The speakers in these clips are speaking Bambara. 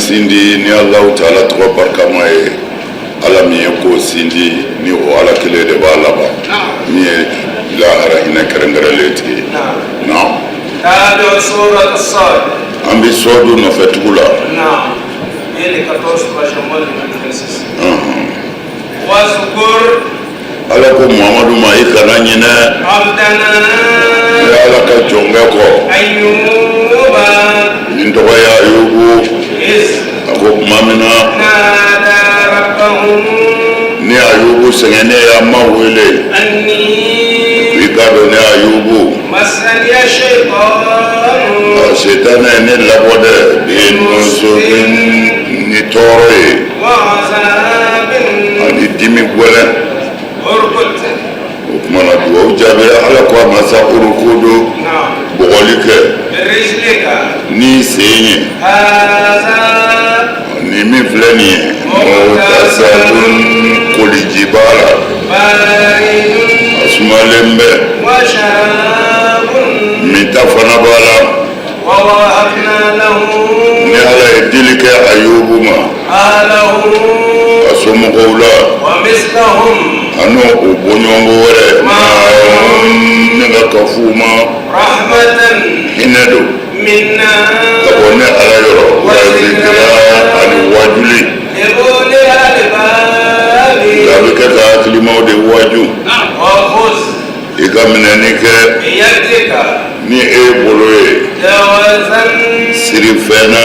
Sindi ni Alahu taala tɔgɔ barikama ye, Ala min ye ko sindi, ni o Ala kelen de b'a laban, min ye lahara hinɛ kɛrɛnkɛrɛnlen tigi ye. Naam. An bɛ sɔɔdu nɔfɛ tugu la. Ala ko Muhamadu ma, i kana ɲinɛ ne Ala ka jɔnkɛ kɔ min tɔgɔ ye Ayubu. A ko tuma min na ni Ayubu sɛgɛnnen y'a ma wele, i k'a dɔn ne Ayubu, setanɛ ye ne labɔ dɛ, bi nusubin, ni tɔɔrɔ ye ani dimi gɛlɛn. O tuma na dugawu jaabira. Ala ko a ma sa, urukud, bugɔli kɛ n'i sen ye. Nin min filɛ nin ye, mugutasalun, koliji b'a la, a sumalen bɛ, minta fana b'a la. Ni Ala ye dili kɛ Ayubu ma, a somɔgɔw la an'o u bɔɲɔgɔnko wɛrɛ, ne ka ka f'u ma, hinɛ don ka bɔ ne Ala yɔrɔ, wa zikira, ani wajuli. Nka a bɛ kɛ ka hakilimaw de waju. I ka minɛni kɛ ni e bolo ye sirifɛn na,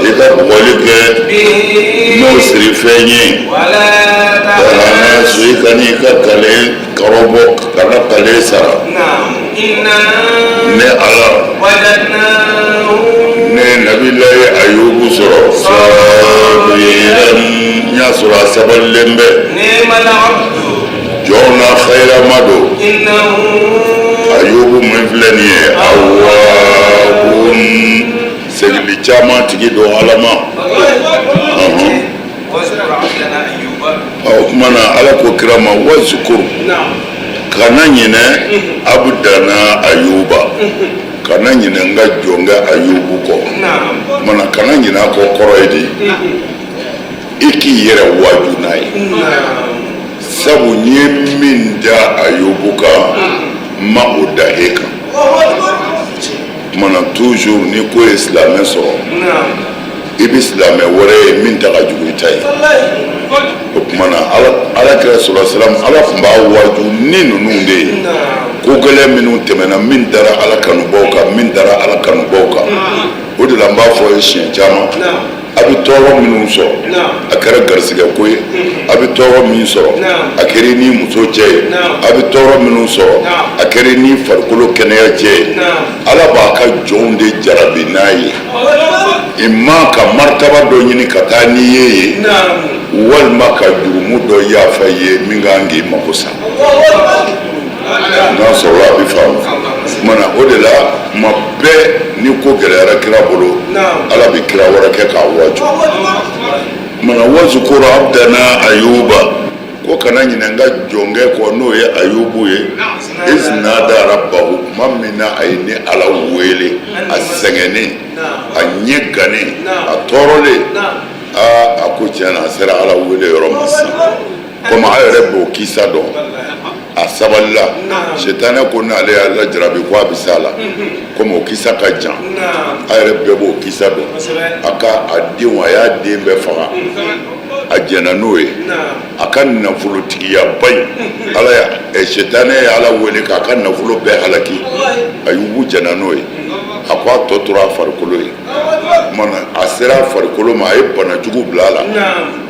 i ka bugɔli kɛ n'o sirifɛn ye. Kana su, i kan'i ka kale kɔrɔbɔ, kana kale sara. Ne Ala, ne Nabilayi Ayubu sɔrɔ, sabiran, n y'a sɔrɔ a sabalilen bɛ, jɔn na xayirama don. Ayubu min filɛ nin ye, awabun, segili caman tigi don Ala ma. O tuma na Ala ko kira ma, wazukur, kana ɲinɛ, abudana Ayuba, kana ɲinɛ n ka jɔnkɛ Ayubu kɔ. Tuma na kana ɲinɛ a kɔ kɔrɔ ye di? I k'i yɛrɛ waaju n'a ye, sabu n ye min da Ayubu kan, n ma o da e kan. Tuma na toujours ni ko ye silamɛ sɔrɔ, i bɛ silamɛ wɛrɛ ye min ta ka jugu i ta ye. O tuma na Ala kira sɔrɔ salam, Ala tun b'a waaju ni ninnu de ye, ko gɛlɛn minnu tɛmɛna, min dara Ala kanubaw kan, min dara Ala kanubaw kan. O de la n b'a fɔ ye siɲɛ caman, a bɛ tɔɔrɔ minnu sɔrɔ, a kɛra garisigɛ ko ye, a bɛ tɔɔrɔ min sɔrɔ, a kɛra i ni muso cɛ ye, a bɛ tɔɔrɔ minnu sɔrɔ, a kɛra i ni farikolo kɛnɛya cɛ ye, Ala b'a ka jɔnw de jarabi n'a ye. I ma ka maritaba dɔ ɲini ka taa n'i ye yen, walima ka jurumu dɔ yafa i ye min kan k'i mako sa. N'a sɔrɔla a bɛ faamu. Tuma na o de la, tuma bɛɛ ni ko gɛlɛyara kira bolo, Ala bɛ kira wɛrɛ kɛ k'a waaju. Tuma na wazukuru abdana Ayuba, ko kana ɲinɛ n ka jɔnkɛ kɔ, n'o ye Ayubu ye, izinada rabbahu, tuma min na a ye ne Ala wele, a sɛgɛnnen, a ɲɛ gannen, a tɔɔrɔlen. Aa, a ko tiɲɛ na, a sera Ala wele yɔrɔ ma sisan. Komi a yɛrɛ b'o kisa dɔn, a sabalila. Sitanɛ ko n'ale y'a lajarabi ko a bɛ s'a la. Komi o kisa ka jan, a yɛrɛ bɛɛ b'o kisa dɔn. A ka a denw, a y'a den bɛɛ faga, a jɛnna n'o ye. A ka nafolotигiyaba in, Ala ya sitanɛ ye Ala wele k'a ka nafolo bɛɛ halaki, Ayubu jɛnna n'o ye. A ko a tɔ tora a farikolo ye. Tuma a sera a farikolo ma, a ye bana jugu bila a la.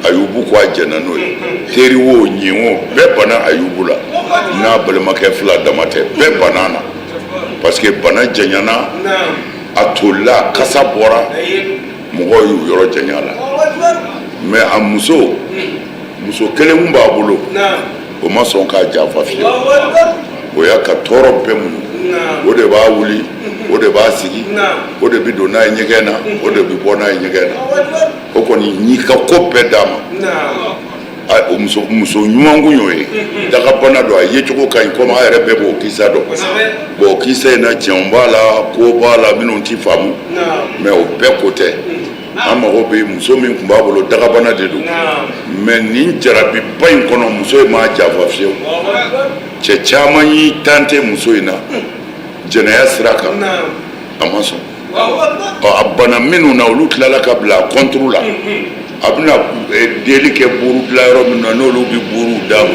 Ayubu ko a jɛnna n'o ye. Teri wo, ɲin wo, bɛɛ banna Ayubu la, n'a balimakɛ fila dama tɛ, bɛɛ banna na, parce que bana janyana, a tolila, kasa bɔra, mɔgɔw y'u yɔrɔ janya la. Mais a muso, muso kelen mun b'a bolo, o ma sɔn k'a janfa fiyewu. O y'a ka tɔɔrɔ bɛɛ muɲu, o de b'a wuli, o de b'a sigi, o de bɛ don n'a ye ɲɛgɛn na, o de bɛ bɔ n'a ye ɲɛgɛn na. O kɔni n'i ka ko bɛɛ d'a ma. O muso, muso ɲuman kun y'o ye. Dagabana don, a yecogo ka ɲi, komi a yɛrɛ bɛɛ b'o kisa dɔn. Bon, o kisa in na, tiɲɛw b'a la, ko b'a la minnu ti faamu, mais o bɛɛ ko tɛ. An mago bɛ muso min tun b'a bolo, dagabana de don, mais nin jarabiba in kɔnɔ, muso in m'a janfa fiyewu. Cɛ caman y'i tenter muso in na jɛnɛya sira kan, a ma sɔn. Ɔ, a bana minnu na, olu tilala ka bila a contre la. A bɛna deli kɛ buuru dilan yɔrɔ min na, n'olu bɛ buuru d'a ma,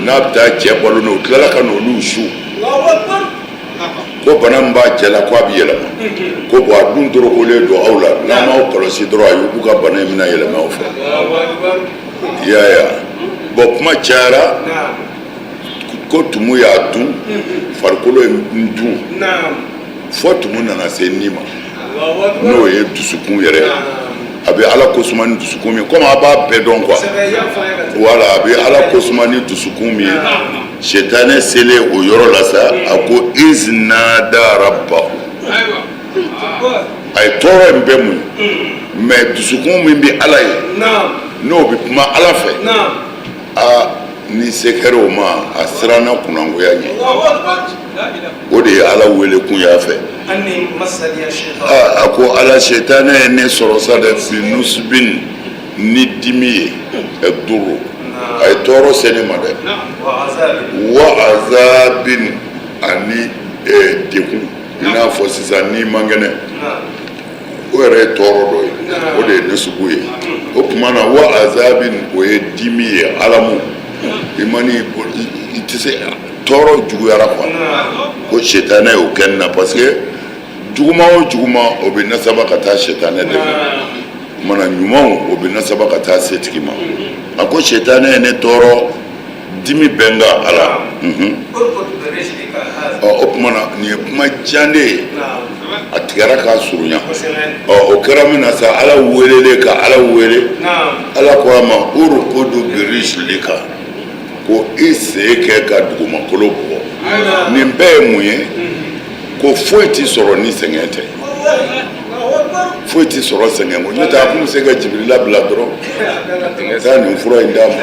n'a bɛ taa cɛ balo n'o, tilala ka n'olu su ko bana min b'a cɛ la, ko a bɛ yɛlɛma. Ko bon, a dun dorokolen don aw la, n'an m'aw kɔlɔsi dɔrɔn, Ayubu ka bana in bɛna yɛlɛma aw fɛ. I y'a ye wa? Bon, kuma cayara ko tumu y'a dun, farikolo ye n dun, fo tumu nana se ni ma, n'o ye dusukun yɛrɛ ye. A bɛ Ala ko suma ni dusukun min, komi a b'a bɛɛ dɔn quoi, voilà, a bɛ Ala ko suma ni dusukun min ye. Sɛtanɛ selen o yɔrɔ la sa, a ko iz nada rabbahu. A ye tɔɔrɔ in bɛɛ muɲu, mais dusukun min bɛ Ala ye, n'o bɛ kuma Ala fɛ, aa, ni se kɛra o ma, a siranna kunnangoya ɲɛ. O de ye Ala wele kun y'a fɛ. A ko Ala, sɛtanɛ ye ne sɔrɔ sa dɛ, bi nusubin, ni dimi ye, duuru, a ye tɔɔrɔ se ne ma dɛ, wa azabin, ani degun. I n'a fɔ sisan n'i man kɛnɛ, o yɛrɛ ye tɔɔrɔ dɔ ye, o de ye nusubu ye. O tuma na, wa azabin, o ye dimi ye, alamu i ma ni i tɛ se, tɔɔrɔ juguyara quoi. Ko sɛtanɛ y'o kɛ nin na, parce que juguman o juguman, o bɛ nasaba ka taa sɛtanɛ de ma. Mana ɲumanw, o bɛ nasaba ka taa setigi ma. A ko sɛtanɛ ye ne tɔɔrɔ, dimi bɛ n kan, Ala. Ɔ, o tuma na, nin ye kuma jan de ye, a tigɛra k'a surunya. Ɔ, o kɛra min na sa, Ala welelen ka Ala wele, Ala ko a ma urukudu birijilika, ko i sen kɛ ka dugumakolo bugɔ. Nin bɛɛ ye mun ye? Ko foyi tɛ sɔrɔ ni sɛgɛn tɛ, foyi tɛ sɔrɔ sɛgɛn kɔ. N'o tɛ, a kun bɛ se ka Jibirila bila dɔrɔn, taa nin fura in d'a ma,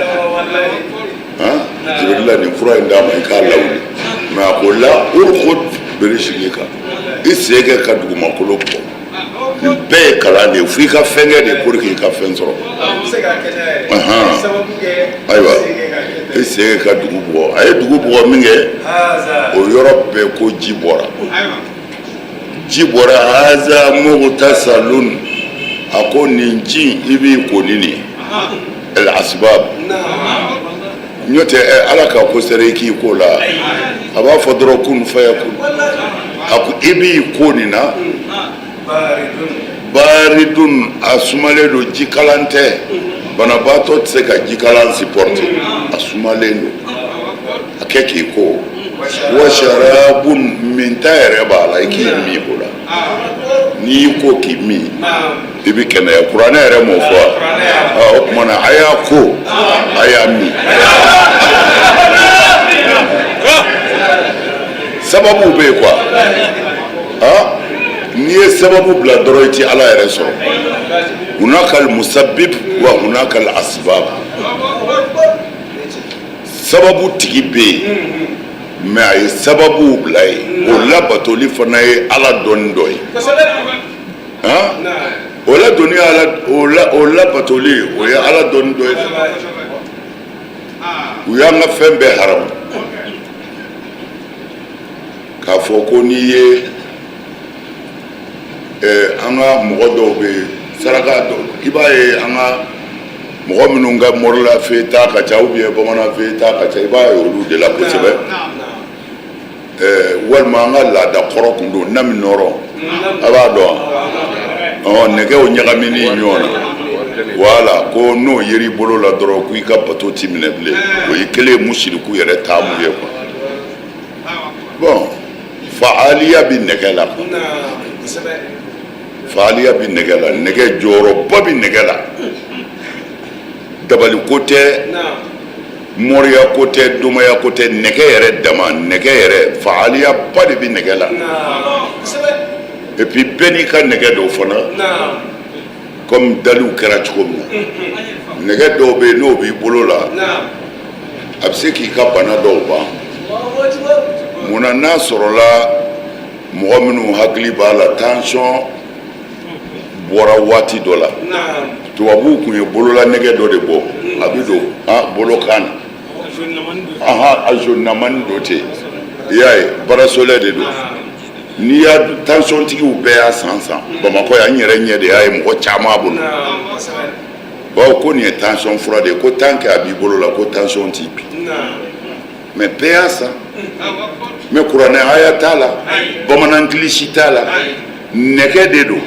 han, Jibirila, nin fura in d'a ma, i k'a lawuli. Mais a ko la urukud birijilika, i sen kɛ ka dugumakolo bugɔ. Nin bɛɛ ye kalan de ye, fo i ka fɛn kɛ de pour que i ka fɛn sɔrɔ. Ayiwa, i sen kɛ ka dugu bugɔ. A ye dugu bugɔ min kɛ, o yɔrɔ bɛɛ ko ji bɔra, ji bɔra. Haza mugtasalun, a ko nin ji, i b'i ko ni nin el asbab. N'o tɛ, Ala ka ko sera i k'i ko la, a b'a fɔ dɔrɔn kun fayakun. A ko i b'i ko nin na, baridun, a sumalen don, jikalan tɛ. Banabaatɔ tɛ se ka jikalan supporter, a sumalen don, a kɛ k'i ko. Wa sharabun, minta yɛrɛ b'a la, i k'i min o la. N'i y'i ko k'i min, i bɛ kɛnɛya. Kuranɛ yɛrɛ m'o fɔ wa? O tuma na, a y'a ko, a y'a min. Sababu bɛ yen quoi. Ah, n'i ye sababu bila dɔrɔn, i tɛ Ala yɛrɛ sɔrɔ. Hunaka al musabbib wa hunaka al asbab. Sababu tigi bɛ yen, mais a ye sababuw bila yen. O labatoli fana ye Ala dɔnni dɔ ye. Han, o ladonni ala, o la, o labatoli, o ye Ala dɔnni dɔ ye. U y'an ka fɛn bɛɛ haramu k'a fɔ ko n'i ye an ka mɔgɔ dɔw bɛ yen, saraka dɔw, i b'a ye an ka mɔgɔ minnu ka morila fe ta ka ca ou bien bamanan fe ta ka ca, i b'a ye olu de la kosɛbɛ. Walima an ka laada kɔrɔ kun don nami nɔrɔ, a b'a dɔn wa? Nɛgɛw ɲagamini ɲɔgɔn na, wala ko n'o yer'i bolo la dɔrɔn, ko i ka bato ti minɛ bilen. O ye kelen ye, musiriku yɛrɛ taamu ye quoi. Bon, faaliya bɛ nɛgɛ la quoi, faaliya bɛ nɛgɛ la, nɛgɛ jɔyɔrɔba bɛ nɛgɛ la. Dabali ko tɛ, moriya ko tɛ, domaya ko tɛ, nɛgɛ yɛrɛ dama, nɛgɛ yɛrɛ faaliyaba de bɛ nɛgɛ la. Et puis bɛɛ n'i ka nɛgɛ dɔw fana, comme daliw kɛra cogo min na, nɛgɛ dɔw bɛ yen, n'o b'i bolo la, a bɛ se k'i ka bana dɔw ban. Munna? N'a sɔrɔla mɔgɔ minnu hakili b'a la, tension bɔra waati dɔ la, tubabuw tun ye bolola nɛgɛ dɔ de bɔ, a bɛ don bolokan na, a zonamani don ten, i y'a ye, bracelet de don. N'i y'a tension tigiw bɛɛ y'a san san Bamakɔ yan, n yɛrɛ ɲɛ de y'a ye mɔgɔ caman bolo. Bawo ko nin ye tension fura de ye, ko tant que a b'i bolo la, ko tension t'i bin. Mais bɛɛ y'a san, mais kuranɛ aya t'a la, bamanan kilisi t'a la, nɛgɛ de don.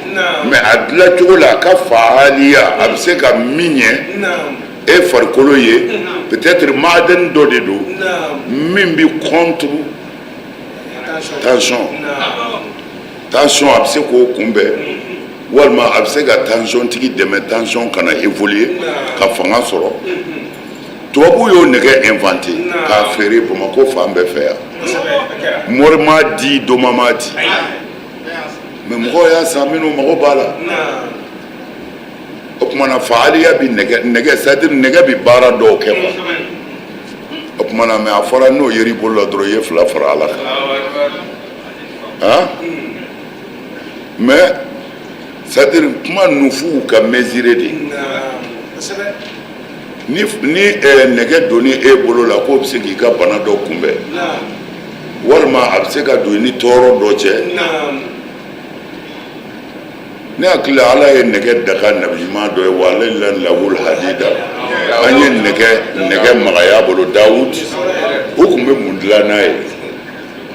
Mais a dilancogo la, a ka faaliya, a bɛ se ka min ɲɛ e farikolo ye, peut-être maadani dɔ de don min bɛ contre tension. Tension a bɛ se k'o kunbɛn, walima a bɛ se ka tension tigi dɛmɛ tension kana évoluer ka fanga sɔrɔ. Tubabuw y'o nɛgɛ inventé k'a feere Bamakɔ fan bɛɛ fɛ yan. Mori m'a di, doma m'a di, mais mɔgɔw y'a san minnu mago b'a la. O tuma na faaliya bi nɛgɛ nɛgɛ, c'est à dire nɛgɛ bi baara dɔw kɛ quoi. O tuma na, mais a fɔra n'o yer'i bolo la dɔrɔn, i ye fila fara Ala kan. Han, mais c'est à dire kuma ninnu f'u ka mesurer de. Ni nɛgɛ donni e bolo la k'o bɛ se k'i ka bana dɔ kunbɛn, walima a bɛ se ka don i ni tɔɔrɔ dɔ cɛ, ne hakili la Ala ye nɛgɛ daga nabiɲuman dɔ ye, wa alanna lahul hadida, an ye nɛgɛ magaya bolo Dawud. U tun bɛ mun dilan n'a ye?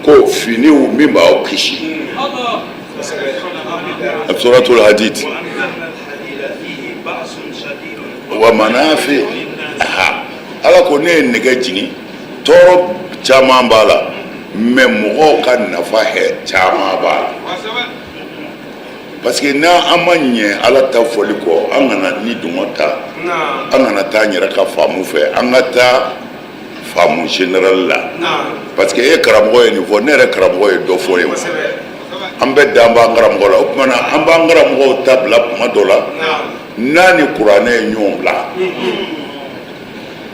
Ko finiw min b'aw kisi. Suratul Hadid, wa manafi. Ala ko ne ye nɛgɛ jigin, tɔɔrɔ caman b'a la, mais mɔgɔw ka nafa hɛ caman b'a la. Parce que n'an ma ɲɛ Ala ta fɔli kɔ, an kana ni dungɔ ta, an kana taa an yɛrɛ ka faamu fɛ, an ka taa faamu général la. Parce que e karamɔgɔ ye nin fɔ, ne yɛrɛ karamɔgɔ ye dɔ fɔ ye, an bɛɛ dan b'an karamɔgɔ la. O tuma na an b'an karamɔgɔw ta bila kuma dɔ la, n'a ni kuranɛ ye ɲɔgɔn bila,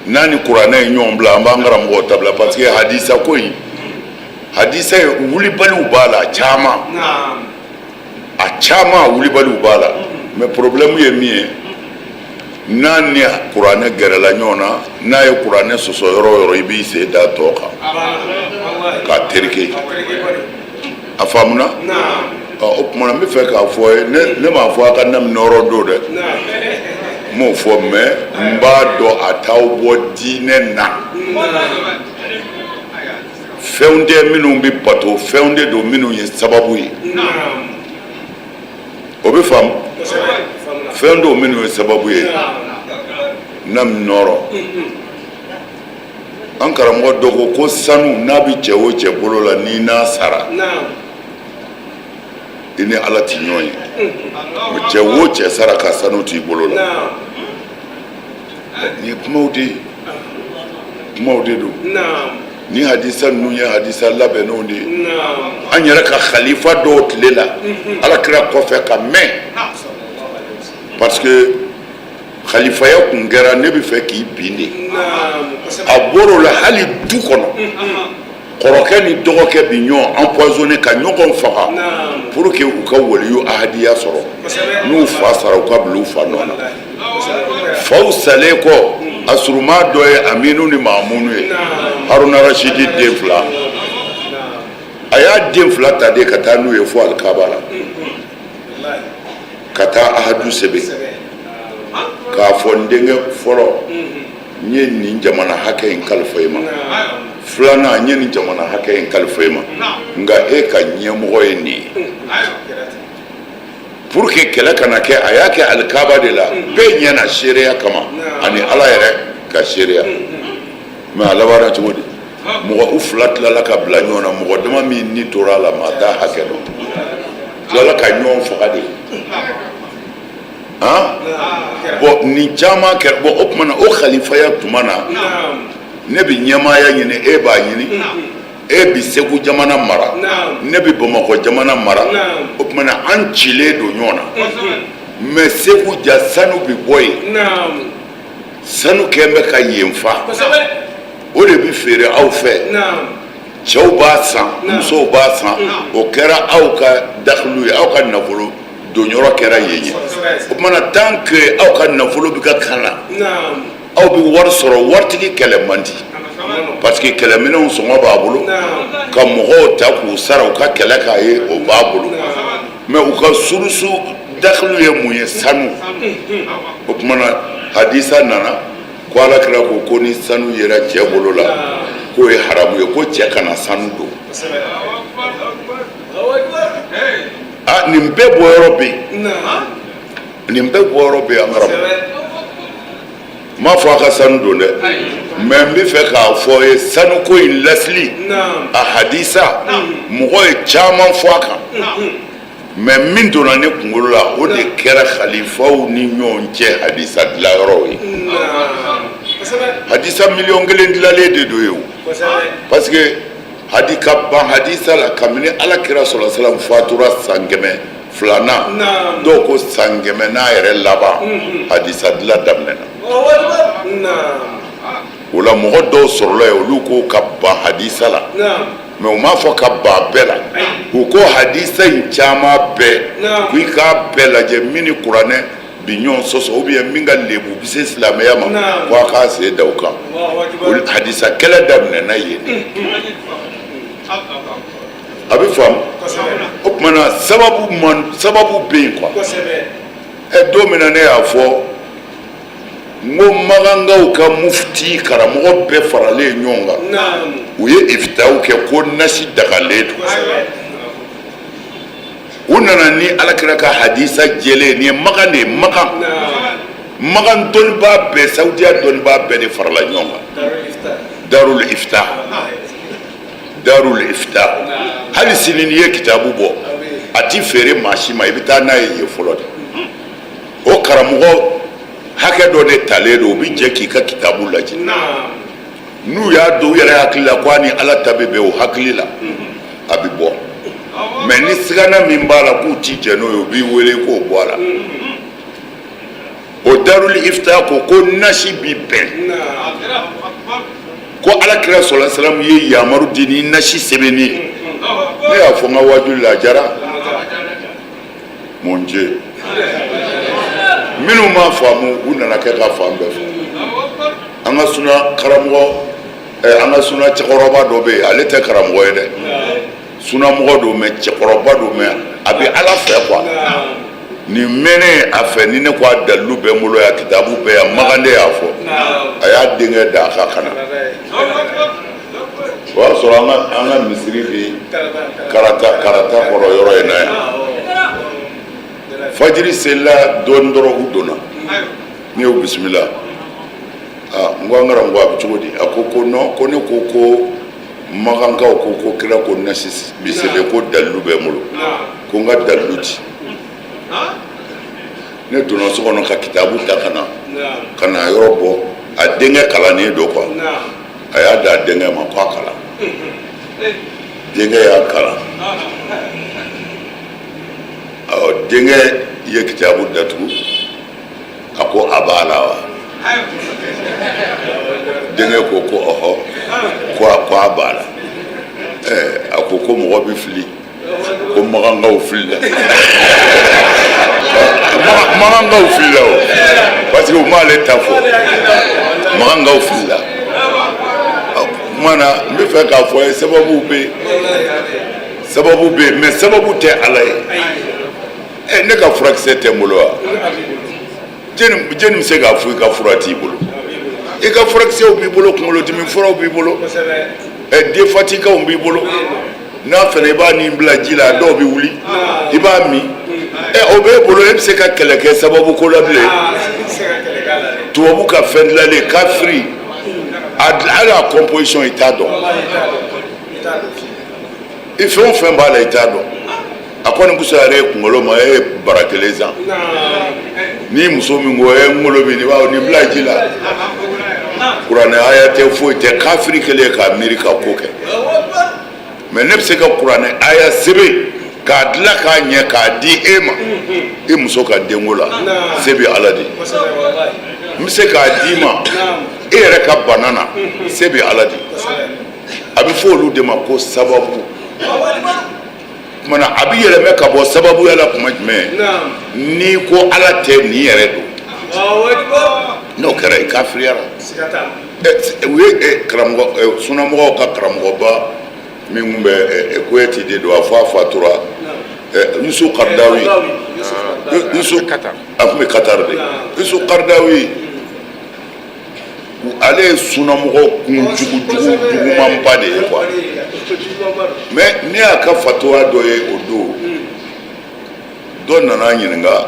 n'a ni kuranɛ ye ɲɔgɔn bila, an b'an karamɔgɔw ta bila. Parce que hadisa ko in, hadisa ye wulibaliw b'a la caman, a caman wulibaliw b'a la. Mais problème ye min ye, n'a ni kuranɛ gɛrɛla ɲɔgɔn na, n'a ye kuranɛ sɔsɔ yɔrɔ o yɔrɔ, i b'i sen da tɔ kan k'a tereke. A faamuna? O tuma na n bɛ fɛ k'a fɔ ye, ne m'a fɔ a ka nami nɔrɔ don dɛ, n m'o fɔ, mais n b'a dɔn a t'aw bɔ diinɛ na. Fɛnw tɛ minnu bɛ bato, fɛnw de don minnu ye sababu ye. O bɛ faamu, fɛn dɔw minnu ye sababu ye. Nami nɔrɔ, an karamɔgɔ dɔ ko ko sanu n'a bɛ cɛ o cɛ bolo la, n'i n'a sara, i ni Ala ti ɲɔgɔn ye. Cɛ o cɛ sara ka sanu t'i bolo la, nin ye kumaw de ye, kumaw de don. Ni hadisa ninnu ye hadisa labɛnnenw de ye an yɛrɛ ka khalifa dɔw tile la, Ala kira kɔfɛ ka mɛn, parce que khalifaya kun kɛra ne bɛ fɛ k'i bin de. A bɔr'o la, hali du kɔnɔ, kɔrɔkɛ ni dɔgɔkɛ bi ɲɔgɔn empoisonné ka ɲɔgɔn faga pour que u ka waliyu ahadiya sɔrɔ. N'u fa sara, u ka bila u fa nɔ na. Faw salen kɔ, a suruma dɔ ye Aminu ni Maamunu ye, Haruna Rasidi den fila. A y'a den fila ta de ka taa n'u ye fo alikaba la, ka taa ahadu sɛbɛn k'a fɔ: n denkɛ fɔlɔ, n ye nin jamana hakɛ in kalifa i ma, filanan, n ye nin jamana hakɛ in kalifa i ma, nka e ka ɲɛmɔgɔ ye nin ye, pour que kɛlɛ kana kɛ. A y'a kɛ alikaba de la, bɛɛ ɲɛ na, seereya kama ani Ala yɛrɛ ka seereya. Mais a labanna cogo di? Mɔgɔ u fila tilala ka bila ɲɔgɔn na, mɔgɔ dama min ni tora a la, maa t'a hakɛ dɔn, tilala ka ɲɔgɔn faga de. Han, bon, nin caman kɛra. Bon, o tuma na, o khalifaya tuma na, ne bɛ ɲɛmaaya ɲini, e b'a ɲini, e bi Segu jamana mara, ne bi Bamakɔ jamana mara. O tuma na an cilen don ɲɔgɔn na. Mais Segu ja, sanu bi bɔ yen, sanu kɛn bɛ ka yen fa, o de bi feere aw fɛ, cɛw b'a san, musow b'a san. O kɛra aw ka dakilu ye, aw ka nafolo Donyɔrɔ kɛra yen ye. O tuma na, tant que aw ka nafolo bɛ ka kan na, aw bɛ wari sɔrɔ. Waritigi kɛlɛ man di, parce que kɛlɛminɛnw sɔngɔ b'a bolo, ka mɔgɔw ta k'u sara u ka kɛlɛ k'a ye, o b'a bolo. Mais u ka source dakhlu ye mun ye? Sanu. O tuma na, hadisa nana ko Ala kira ko ko ni sanu yera cɛ bolo la, k'o ye haramu ye, ko cɛ kana sanu don. A nin bɛɛ bɔyɔrɔ bɛ yen, nin bɛɛ bɔyɔrɔ bɛ yen. An karamɔgɔ, n m'a fɔ a ka sanu don dɛ, mais n bɛ fɛ k'a fɔ ye, sanuko in lasili, a hadisa, mɔgɔ ye caman fɔ a kan. Mais min donna ne kunkolo la, o de kɛra khalifaw ni ɲɔgɔn cɛ hadisa dilanyɔrɔw ye. Hadisa 1 miliyɔn dilalen de don ye o, parce que hadi ka ban hadisa la kabini Ala kira sɔrɔ salam fatura san 200nan, dɔw ko san 100nan yɛrɛ laban, hadisa dilan daminɛna. O la, mɔgɔ dɔw sɔrɔla yen, olu ko ka ban hadisa la. Mais u m'a fɔ ka ban bɛɛ la, u ko hadisa in caman bɛɛ, ko i k'a bɛɛ lajɛ, min ni kuranɛ bi ɲɔgɔn sɔsɔ ou bien min ka lebu bɛ se silamɛya ma, ko a k'a sen da o kan. Hadisa kɛlɛ daminɛna yen de. A bɛ faamu. O tuma na, sababu man, sababu bɛ yen quoi. Ɛ, don min na ne y'a fɔ n ko makankaw ka mufti karamɔgɔ bɛɛ faralen ɲɔgɔn kan, u ye ifitaw kɛ ko nasi dagalen don. U nana ni Alakira ka hadisa jɛlen. Nin ye Makan de ye. Makan, Makan dɔnnibaa bɛɛ, Saudiya dɔnnibaa bɛɛ de farala ɲɔgɔn kan, Darul Ifta, Darul Ifta. Hali sini, n'i ye kitabu bɔ, a ti feere maa si ma, i bɛ taa n'a ye yen fɔlɔ de. O karamɔgɔ hakɛ dɔ de talen don, u bɛ jɛ k'i ka kitabu lajɛ. N'u y'a don u yɛrɛ hakili la ko a ni Ala ta bɛ bɛn o hakili la, a bɛ bɔ. Mais ni sigana min b'a la k'u ti jɛ n'o ye, u b'i wele k'o bɔ a la. O Darul Ifta ko ko nasi bi bɛn, ko Ala kira sɔrɔ salam ye yamaru di ni nasi sɛbɛnni ye. Ne y'a fɔ n ka waajuli la, a diyara mon Dieu. Minnu m'a faamu, u nana kɛ ka fan bɛɛ fɔ. An ka suna karamɔgɔ, an ka suna cɛkɔrɔba dɔ bɛ yen, ale tɛ karamɔgɔ ye dɛ, sunamɔgɔ don, mais cɛkɔrɔba don, mais a bɛ Ala fɛ quoi. Nin mɛnnen a fɛ, ni ne ko a dalilu bɛ n bolo yan, kitabu bɛ yan, Makan de y'a fɔ. A y'a denkɛ da a ka ka na. O y'a sɔrɔ an ka misiri bi Karata, Karata kɔrɔ yɔrɔ in na yan. Fajiri selila dɔɔnin dɔrɔn, u donna. Ne y'o bisimila. Aa, n ko an karamɔgɔ, a bɛ cogo di? A ko ko non, ko ne ko ko Makankaw ko ko kira ko nasi bi sɛbɛn, ko dalilu bɛ n bolo, ko n ka dalilu ci. Ne donna so kɔnɔ ka kitabu ta ka na, ka na yɔrɔ bɔ. A denkɛ kalannen don quoi. A y'a di a denkɛ ma ko a kalan. Denkɛ y'a kalan. Ɔ, denkɛ ye kitabu datugu, a ko a b'a la wa? Denkɛ ko ko ɔhɔ, ko a b'a la. Ɛɛ, a ko ko mɔgɔ bɛ fili, ko Makankaw filila, Makankaw filila o, parce que u m'ale ta fɔ, Makankaw filila. Kuma na, n bɛ fɛ k'a fɔ ye, sababu bɛ yen, sababu bɛ yen, mais sababu tɛ Ala ye. Ɛ, ne ka furakisɛ tɛ n bolo wa? Jɛni, jɛni bɛ se k'a fɔ i ka fura t'i bolo? I ka furakisɛw b'i bolo, kunkolodimi furaw b'i bolo, ɛ, denfatikanw b'i bolo. N'a fɛnɛ i b'a nin bila ji la, a dɔw bɛ wuli, i b'a min. Ɛ, o b'e bolo, e bɛ se ka kɛlɛ kɛ sababu ko la bilen? Tubabu ka fɛn dilanlen, kafiri a, hali a composition i t'a dɔn. I fɛn o fɛn b'a la, i t'a dɔn. A kɔni kusayara e kunkolo ma, e ye bara kelen san. Ni muso min ko e n kunkolo bɛ nin, b'a nin bila ji la, kuranɛ aya tɛ, foyi tɛ, kafiri kelen k'a miiri ka ko kɛ. Mais ne bɛ se ka kuranɛ aya sɛbɛn k'a dilan k'a ɲɛ k'a di e ma, i muso ka denko la, se bɛ Ala de. N bɛ se k'a d'i ma e yɛrɛ ka bana na, se bɛ Ala de. A bɛ fɔ olu de ma ko sababu. Tuma na a bɛ yɛlɛmɛ ka bɔ sababuya la tuma jumɛn? N'i ko Ala tɛ nin yɛrɛ don, n'o kɛra i kafiriyara. U ye karamɔgɔ sunamɔgɔw ka karamɔgɔba min tun bɛ Kowɛti de don, a fɔ a fatura, Yusuf Karadawi. Yusuf, a tun bɛ Katari de. Yusuf Karadawi, ale ye sunamɔgɔ kun jugu jugu jugumanba de ye quoi. Mais ne y'a ka fatuwa dɔ ye o don, dɔ nana ɲininka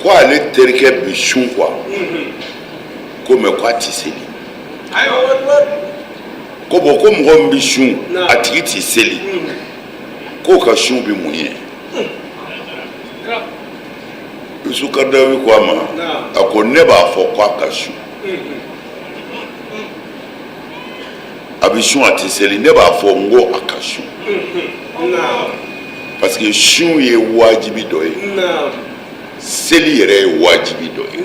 ko ale terikɛ bi sun quoi, ko mais ko a ti seli. Ko bon, ko mɔgɔ min bɛ sun, a tigi ti seli, k'o ka sun bɛ mun ye? Yusuf Karadawi ko a ma, a ko ne b'a fɔ ko a ka sun. A bɛ sun, a tɛ seli, ne b'a fɔ n ko a ka sun, parce que sun ye wajibi dɔ ye, seli yɛrɛ ye wajibi dɔ ye.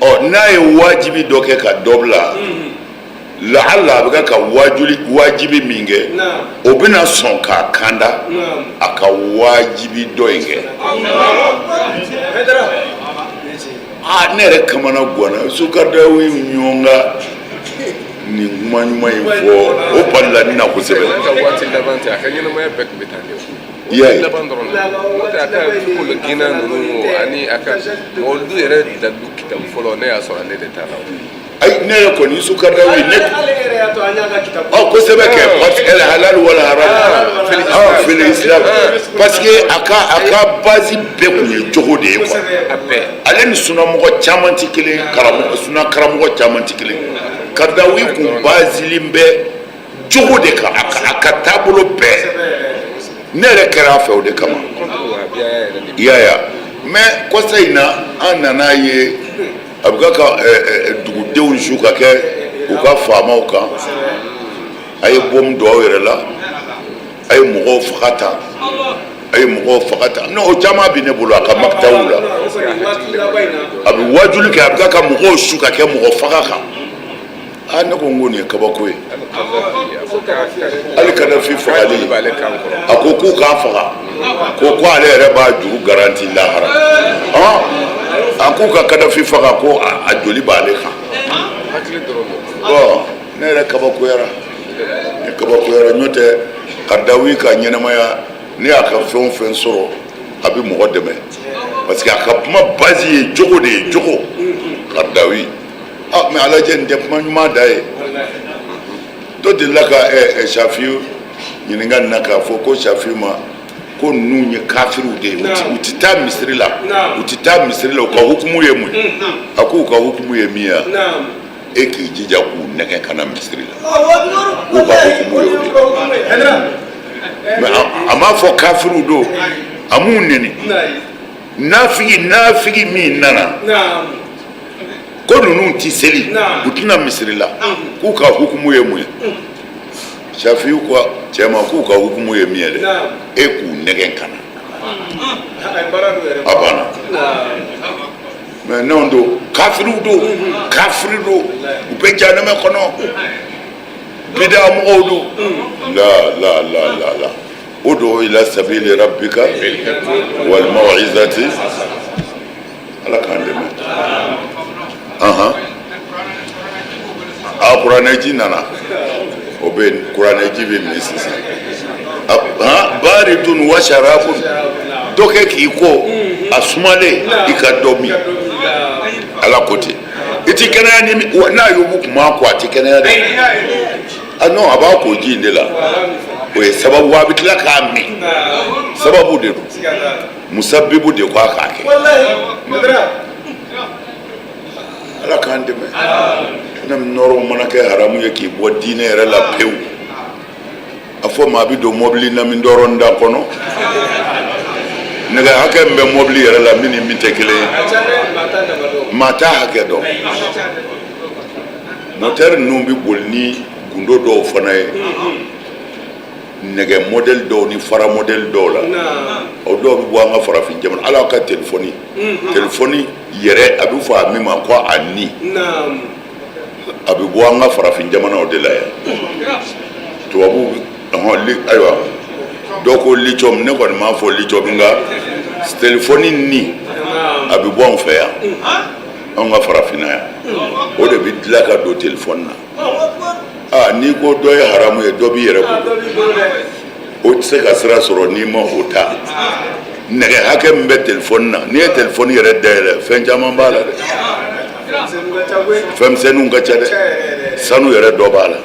Ɔ, n'a ye wajibi dɔ kɛ ka dɔ bila, laala a bɛ ka ka wajuli wajibi min kɛ, o bɛna sɔn k'a kanda a ka wajibi dɔ in kɛ. Aa, ne yɛrɛ kamana ganna. Yusuf Karadawi ɲɔgɔn ka nin kuma ɲuman in fɔ, o balila ne na kosɛbɛ. A ka waati laban tɛ, a ka ɲɛnamaya bɛɛ tun bɛ tan de. I y'a ye. Laban dɔrɔn na, n'o tɛ a ka kolo ginna ninnu ani a ka mawuludu yɛrɛ dalilu kitabu fɔlɔ, ne y'a sɔrɔ ale de ta la. Ayi, ne yɛrɛ kɔni, Yusuf Karadawi, ne ale yɛrɛ y'a to an y'a ka kitabu. Ɔ, kosɛbɛ kɛ, parce que halal wala haram ah fil islam, parce que a ka base bɛɛ tun ye jogo de ye quoi. A bɛɛ. Ale ni sunamɔgɔ caman tɛ kelen, karamɔgɔ suna karamɔgɔ caman tɛ kelen. Karadawi kun bazilen bɛ jogo de kan, a ka taabolo bɛɛ. Ne yɛrɛ kɛra a fɛ o de kama. Contre wahabiya yɛrɛ de. I y'a ye, mais kɔsa in na, an nana ye a bɛ ka ka dugudenw su ka kɛ u ka faamaw kan. A ye bɔmu don aw yɛrɛ la, a ye mɔgɔw faga tan, a ye mɔgɔw faga tan. Non, o caman bɛ ne bolo a ka makitaw la. A bɛ wajuli kɛ, a bɛ ka mɔgɔw su ka kɛ mɔgɔ faga kan. Aa, ne ko n ko nin ye kabako ye. Hali Kadafi fagali, a ko k'u k'a faga, ko ale yɛrɛ b'a juru garanti lahara. Ɔn, a k'u ka Kadafi faga, ko a joli b'ale kan. Bon, ne yɛrɛ kabakoyara, ne kabakoyara. N'o tɛ, Karadawi ka ɲɛnamaya, ne y'a ka fɛn o fɛn sɔrɔ, a bɛ mɔgɔ dɛmɛ, parce que a ka kuma base ye jogo de ye, jogo. Karadawi, ah, mais a lajɛ, nin tɛ kuma ɲuman da ye. Dɔ delila ka Safi ɲininka nin na k'a fɔ ko Safi ma ko ninnu ye kafiriw de ye, u ti taa misiri la, u ti taa misiri la, u ka hukumu ye mun ye? A k'u ka hukumu ye min ye, e k'i jija k'u nɛgɛ ka na misiri la, k'u ka hukumu ye o de ye. Mais a m'a fɔ kafiriw don, a m'u neni. Nafigi min nana ko ninnu ti seli, u tɛna misiri la, k'u ka hukumu ye mun ye? Safiyu ko cɛ ma k'u ka hukumu ye min ye dɛ, e k'u nɛgɛn ka na, a banna. Mais n'anw don, kafiriw don, kafiri don, u bɛ jahanama kɔnɔ, bida mɔgɔw don. La la la la la, udu ila sabili rabbika wal maw'izati. Ala k'an dɛmɛ. Ahan, a kuranɛji nana, o bɛ kuranɛji bɛ min sisan. Han, baridun wa sharabun, dɔ kɛ k'i ko a sumalen, i ka dɔ min. Ala ko ten, i ti kɛnɛya ni n'a y'o kun b'a ko, a ti kɛnɛya dɛ. Ah non, a b'a ko ji in de la, o ye sababu, a bɛ tila k'a min, sababu de don, musabibu de ko a k'a kɛ. Ala k'an dɛmɛ. Ne nɔrɔ mana kɛ haramu ye k'i bɔ diinɛ yɛrɛ la pewu. A fɔ maa bɛ don mɔbili na min dɔrɔn da kɔnɔ, nɛgɛ hakɛ min bɛ mɔbili yɛrɛ la, min ni min tɛ kelen ye, maa t'a hakɛ dɔn. Motɛri ninnu bɛ boli ni gundo dɔw fana ye, nɛgɛ modèle dɔw ni fara modèle dɔw la, o dɔw bɛ bɔ an ka farafin jamana. Ala ka telefɔni yɛrɛ, a bɛ fɔ a min ma ko a ni, a bɛ bɔ an ka farafin jamanaw de la yan. Tubabuw Ɔhɔn, li ayiwa, dɔw ko lithium, ne kɔni m'a fɔ lithium, nka telefɔni ni a bɛ bɔ anw fɛ yan, anw ka farafinna yan, o de bɛ dilan ka don telefɔni na. Aa, n'i ko dɔ ye haramu ye, dɔ b'i yɛrɛ bolo, o tɛ se ka sira sɔrɔ n'i ma o ta. Nɛgɛ hakɛ min bɛ telefɔni na, n'i ye telefɔni yɛrɛ dayɛlɛ, fɛn caman b'a la dɛ, fɛnmisɛnninw ka ca dɛ, sanu yɛrɛ dɔ b'a la.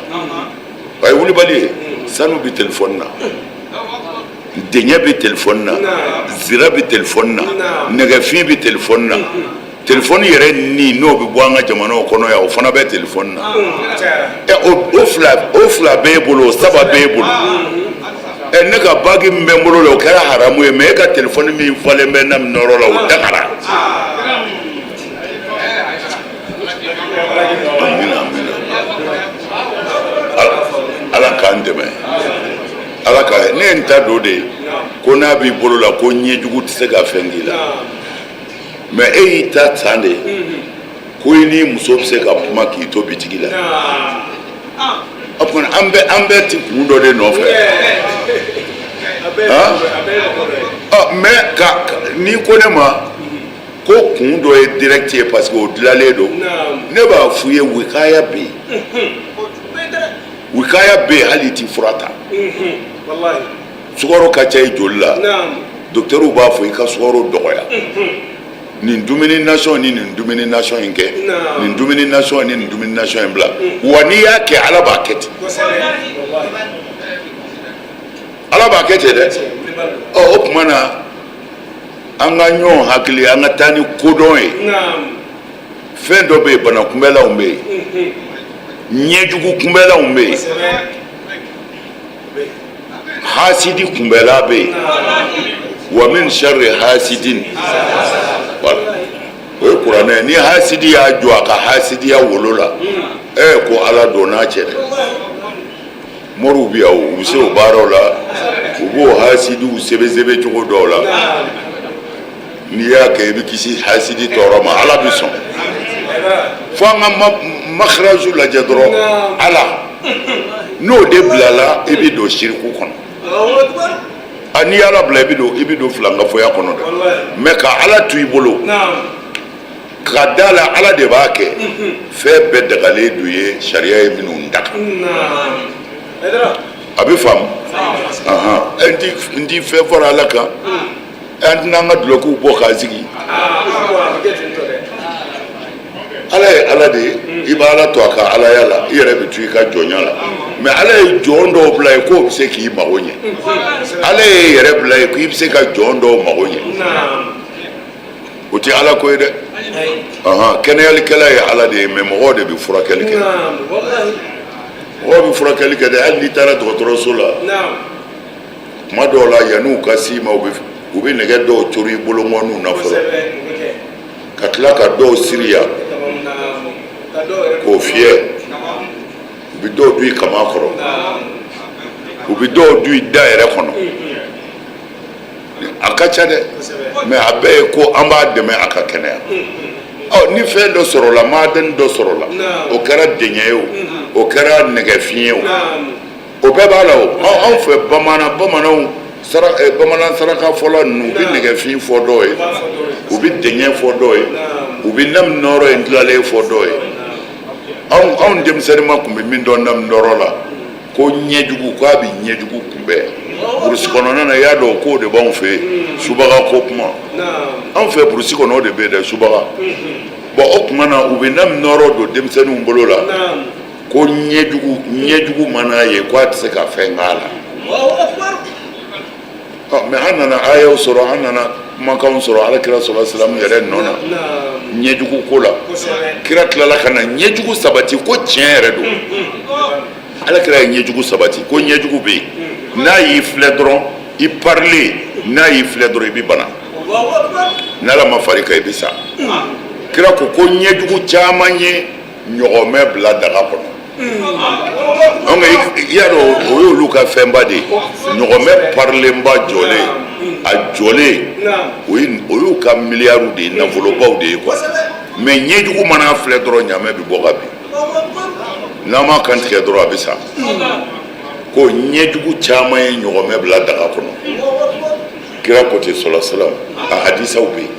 A ye wulibali ye, sanu bɛ telefɔni na, dɛɲɛ bɛ telefɔni na, zira bɛ telefɔni na, nɛgɛfin bɛ telefɔni na. Telefɔni yɛrɛ ni n'o bɛ bɔ an ka jamanaw kɔnɔ yan, o fana bɛ telefɔni na. Ɛ, o fila b'e bolo, o saba b'e bolo. Ɛ, ne ka bagi min bɛ n bolo la, o kɛra haramu ye, mais e ka telefɔni min falen bɛ nami nɔrɔ la, o dagara. Amina, amina. Ala k'an dɛmɛ, Ala ka ne ye n ta don de ko n'a b'i bolo la, ko ɲɛjugu tɛ se ka fɛn k'i la. Mais e y'i ta san de ko i ni muso bɛ se ka kuma k'i to bitigi la. O tuma an bɛɛ ti kun dɔ de nɔfɛ. Ɔ, mais ka n'i ko ne ma ko kun dɔ ye direct ye, parce que o dilanlen don, ne b'a f'u ye, wikaya bɛ yen, wikaya bɛ yen, hali i ti fura ta. Sukaro ka ca i joli la, docteurw b'a fɔ i ka sukaro dɔgɔya, nin dumuni nasɔn ni nin dumuni nasɔn in kɛ, nin dumuni nasɔn ni nin dumuni nasɔn in bila. Wa n'i y'a kɛ, Ala b'a kɛ ten, Ala b'a kɛ ten dɛ. Ɔ, o tuma na an ka ɲɔgɔn hakili, an ka taa ni kodɔn ye. Fɛn dɔ bɛ yen, bana kunbɛlanw bɛ yen, ɲɛjugu kunbɛlanw bɛ yen, hasidi kunbɛla bɛ yen. Wa min sharri hasidin, voilà, o ye kuranɛ ye. Ni hasidi y'a jɔ a ka hasidiya wolo la, ko Ala don n'a cɛ dɛ. Moriw bɛ yan, u bɛ se o baaraw la, u b'o hasidiw sɛbɛ cogo dɔw la. N'i y'a kɛ, i bɛ kisi hasidi tɔɔrɔ ma, Ala bɛ sɔn. Fo an ka makarazu lajɛ dɔrɔn. Ala n'o de bilala, i bɛ don siriku kɔnɔ. A, n'i y'Ala bila, i bɛ don filankafoya kɔnɔ dɛ. Mais ka Ala to i bolo, ka da la, Ala de b'a kɛ. Fɛn bɛɛ dagalen don ye, sariya ye minnu daga, a bɛ faamu. N ti fɛn fara Ala kan, an tɛna an ka dulɔkiw bɔ k'an sigi. Ala ye Ala de ye, i bɛ Ala to a ka alaya la, i yɛrɛ bɛ to i ka jɔnya la. Mais Ala ye jɔn dɔw bila yen k'o bɛ se k'i mago ɲɛ. Ala ye yɛrɛ bila yen k'i bɛ se ka jɔn dɔw mago ɲɛ. O tɛ Ala ko ye dɛ. Kɛnɛyalikɛla ye Ala de ye, mais mɔgɔw de bɛ furakɛli kɛ, mɔgɔw bɛ furakɛli kɛ dɛ. Hali n'i taara dɔgɔtɔrɔso la, tuma dɔw la, yan'u ka s'i ma, u bɛ nɛgɛ dɔw cori i bolonkɔniw na fɔlɔ, ka tila ka dɔw siri yan k'o fiyɛ. U bɛ dɔw dun i kaman kɔrɔ, u bɛ dɔw dun i da yɛrɛ kɔnɔ. A ka ca dɛ, mais a bɛɛ ye ko an b'a dɛmɛ a ka kɛnɛya. Ɔ, ni fɛn dɔ sɔrɔla, madani dɔ sɔrɔla, o kɛra dɛɲɛ ye, o o kɛra nɛgɛfin ye, o o bɛɛ b'a la. O anw fɛ bamanan, bamananw sara, bamanan saraka fɔla ninnu, u bɛ nɛgɛfin fɔ dɔw ye, u bɛ dɛɲɛ fɔ dɔw ye, u bɛ nami nɔrɔ in tilalen fɔ dɔw ye. Anw denmisɛnnin ma tun bɛ min dɔn nami nɔrɔ la, ko ɲɛjugu, k'a bɛ ɲɛjugu kunbɛn burusi kɔnɔna na. I y'a dɔn k'o de b'anw fɛ yen, subaga ko kuma. Anw fɛ burusi kɔnɔ, o de bɛ yen dɛ, subaga. Bon, o tuma na, u bɛ nami nɔrɔ don denmisɛnninw bolo la ko ɲɛjugu, ɲɛjugu mana ye ko a tɛ se ka fɛn k'a la. Ɔ, mais an nana ayaw sɔrɔ, an nana kumakanw sɔrɔ Ala kira sɔrɔ silamu yɛrɛ nɔ na ɲɛjugu ko la. Kira tilala ka na ɲɛjugu sabati ko tiɲɛ yɛrɛ don. Ala kira ye ɲɛjugu sabati ko ɲɛjugu bɛ yen, n'a y'i filɛ dɔrɔn, i parilen, n'a y'i filɛ dɔrɔn, i bɛ bana, n'Ala ma far'i kan, i bɛ sa. Kira ko ko ɲɛjugu caman ye ɲɔgɔmɛ bila daga kɔnɔ. Donc i y'a dɔn, o y'olu ka fɛnba de ye, ɲɔgɔmɛ parilenba jɔlen, a jɔlen, o y'u ka miliyariw de ye, nafolobaw de ye quoi. Mais ɲɛjugu mana filɛ dɔrɔn, ɲamɛ bɛ bɔ ka bin, n'a ma kan tigɛ dɔrɔn, a bɛ sa. Ko ɲɛjugu caman ye ɲɔgɔmɛ bila daga kɔnɔ. Kira ko ten sɔlɔ salam, a hadisaw bɛ yen.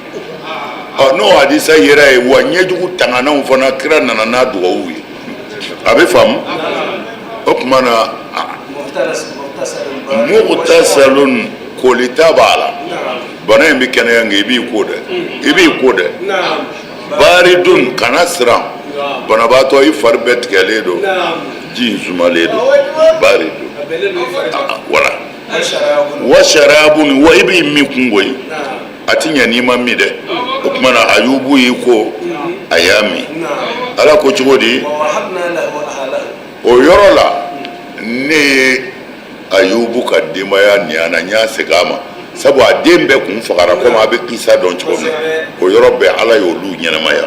Ɔ, n'o hadisa yera ye wa, ɲɛjugu tangananw fana, kira nana n'a dugawu ye, a bɛ faamu. O tuma na, mugutasalun, kolita b'a la, bana in bɛ kɛnɛya, nka i b'i ko dɛ, i b'i ko dɛ. Baridun, kana siran, banabaatɔ, i fari bɛɛ tigɛlen don, ji in sumalen don, baridun, wala wa sharabun, wa i b'i min kun koyi, a ti ɲɛ n'i ma min dɛ. O tuma na, Ayubu y'i ko, a y'a min. Ala ko cogo di o yɔrɔ la? Ne ye Ayubu ka denbaya nin na, n y'a segin a ma, sabu a den bɛɛ kun fagara, komi a bɛ kisa dɔn cogo min. O yɔrɔ bɛɛ, Ala y'olu ɲɛnamaya,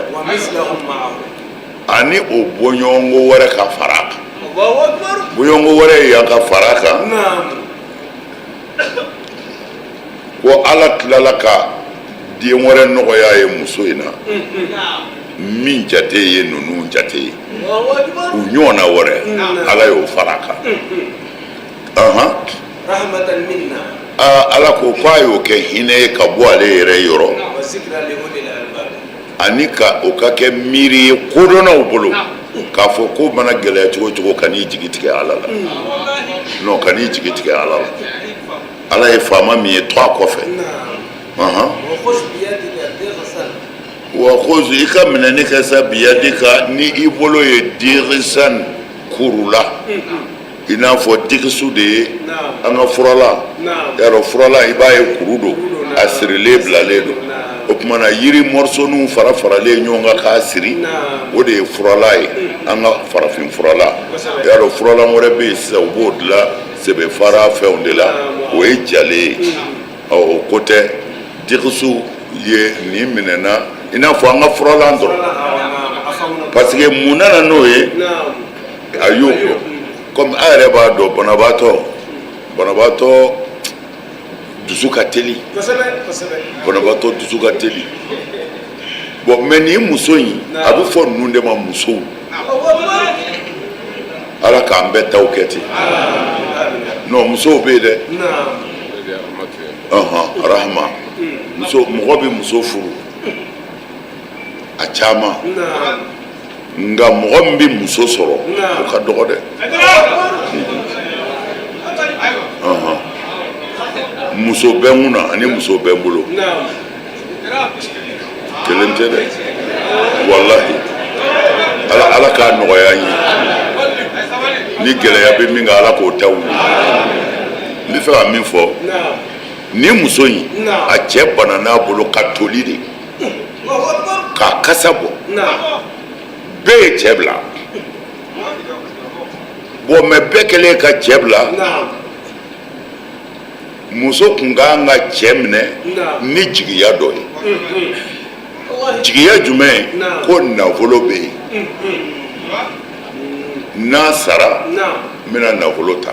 ani o bɔɲɔgɔnko wɛrɛ ka fara a kan. Bɔɲɔgɔnko wɛrɛ ye yan ka fara a kan, ko Ala tilala ka den wɛrɛ nɔgɔya ye muso in na, min jate ye ninnu jate ye, u ɲɔgɔnna wɛrɛ, Ala y'o fara a kan. Ala ko k'a y'o kɛ hinɛ ye ka bɔ ale yɛrɛ yɔrɔ, ani ka o ka kɛ miiri ye kodɔnnaw bolo, k'a fɔ ko mana gɛlɛya cogo cogo, kan'i jigi tigɛ Ala la. Non, kan'i jigi tigɛ Ala la. Ala ye faama min ye, to a kɔfɛ. Wa khuz, i ka minɛni kɛ sa, biyadika, ni i bolo ye, digisan, kurula, i n'a fɔ digisu de ye an ka furalan. Yarɔ, furalan, i b'a ye kuru don, a sirilen bilalen don. O tuma na, yiri mɔrisoninw fara faralen ɲɔgɔn kan k'a siri, o de ye furalan ye, an ka farafin furalan. Yarɔ, furalan wɛrɛ bɛ yen sisan, u b'o dilan sebe fara fɛnw de la, o ye jalen ye. Ɔ, o ko tɛ, digisu ye nin minɛna i n'a fɔ an ka furalan dɔrɔn, parce que mun nana n'o ye? A y'o kɔ, komi a yɛrɛ b'a dɔn, banabaatɔ dusu ka teli, banabaatɔ dusu ka teli. Bon, mais nin muso in, a bɛ fɔ ninnu de ma musow. Ala k'an bɛɛ taw kɛ ten. Non, musow bɛ yen dɛ. Ɔhɔn, rahama. Muso, mɔgɔ bɛ muso furu a caman, nka mɔgɔ min bɛ muso sɔrɔ, o ka dɔgɔ dɛ. Ɔhɔn, muso bɛ n kunna ani muso bɛ n bolo, kelen tɛ dɛ, walahi. Ala, Ala k'a nɔgɔya an ye. Ni gɛlɛya bɛ min kan, Ala k'o ta wuli. N bɛ fɛ ka min fɔ, ni muso in, a cɛ bana n'a bolo ka toli de k'a kasa bɔ, bɛɛ ye cɛ bila. Bon, mais bɛɛ kɛlen ka cɛ bila, muso kun kan ka cɛ minɛ ni jigiya dɔ ye. Jigiya jumɛn? Ko nafolo bɛ yen, n'a sara, n bɛna nafolo ta.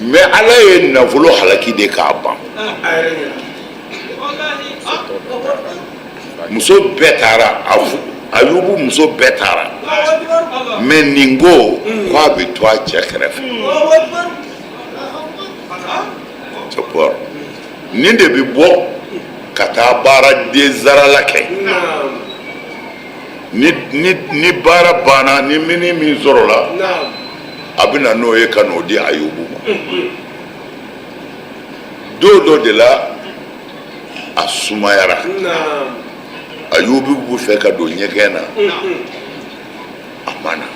Mais Ala ye nafolo halaki de k'a ban. Muso bɛɛ taara, Ayubu muso bɛɛ taara, mais nin ko k'a bɛ to a cɛ kɛrɛfɛ. Nin de bɛ bɔ ka taa baara densarala kɛ. Ni baara banna, ni mini min sɔrɔla, a bɛ na n'o ye ka n'o di Ayubu ma. Don dɔ de la, a sumayara. Ayubu b'u fɛ ka don ɲɛgɛn na, a ma na.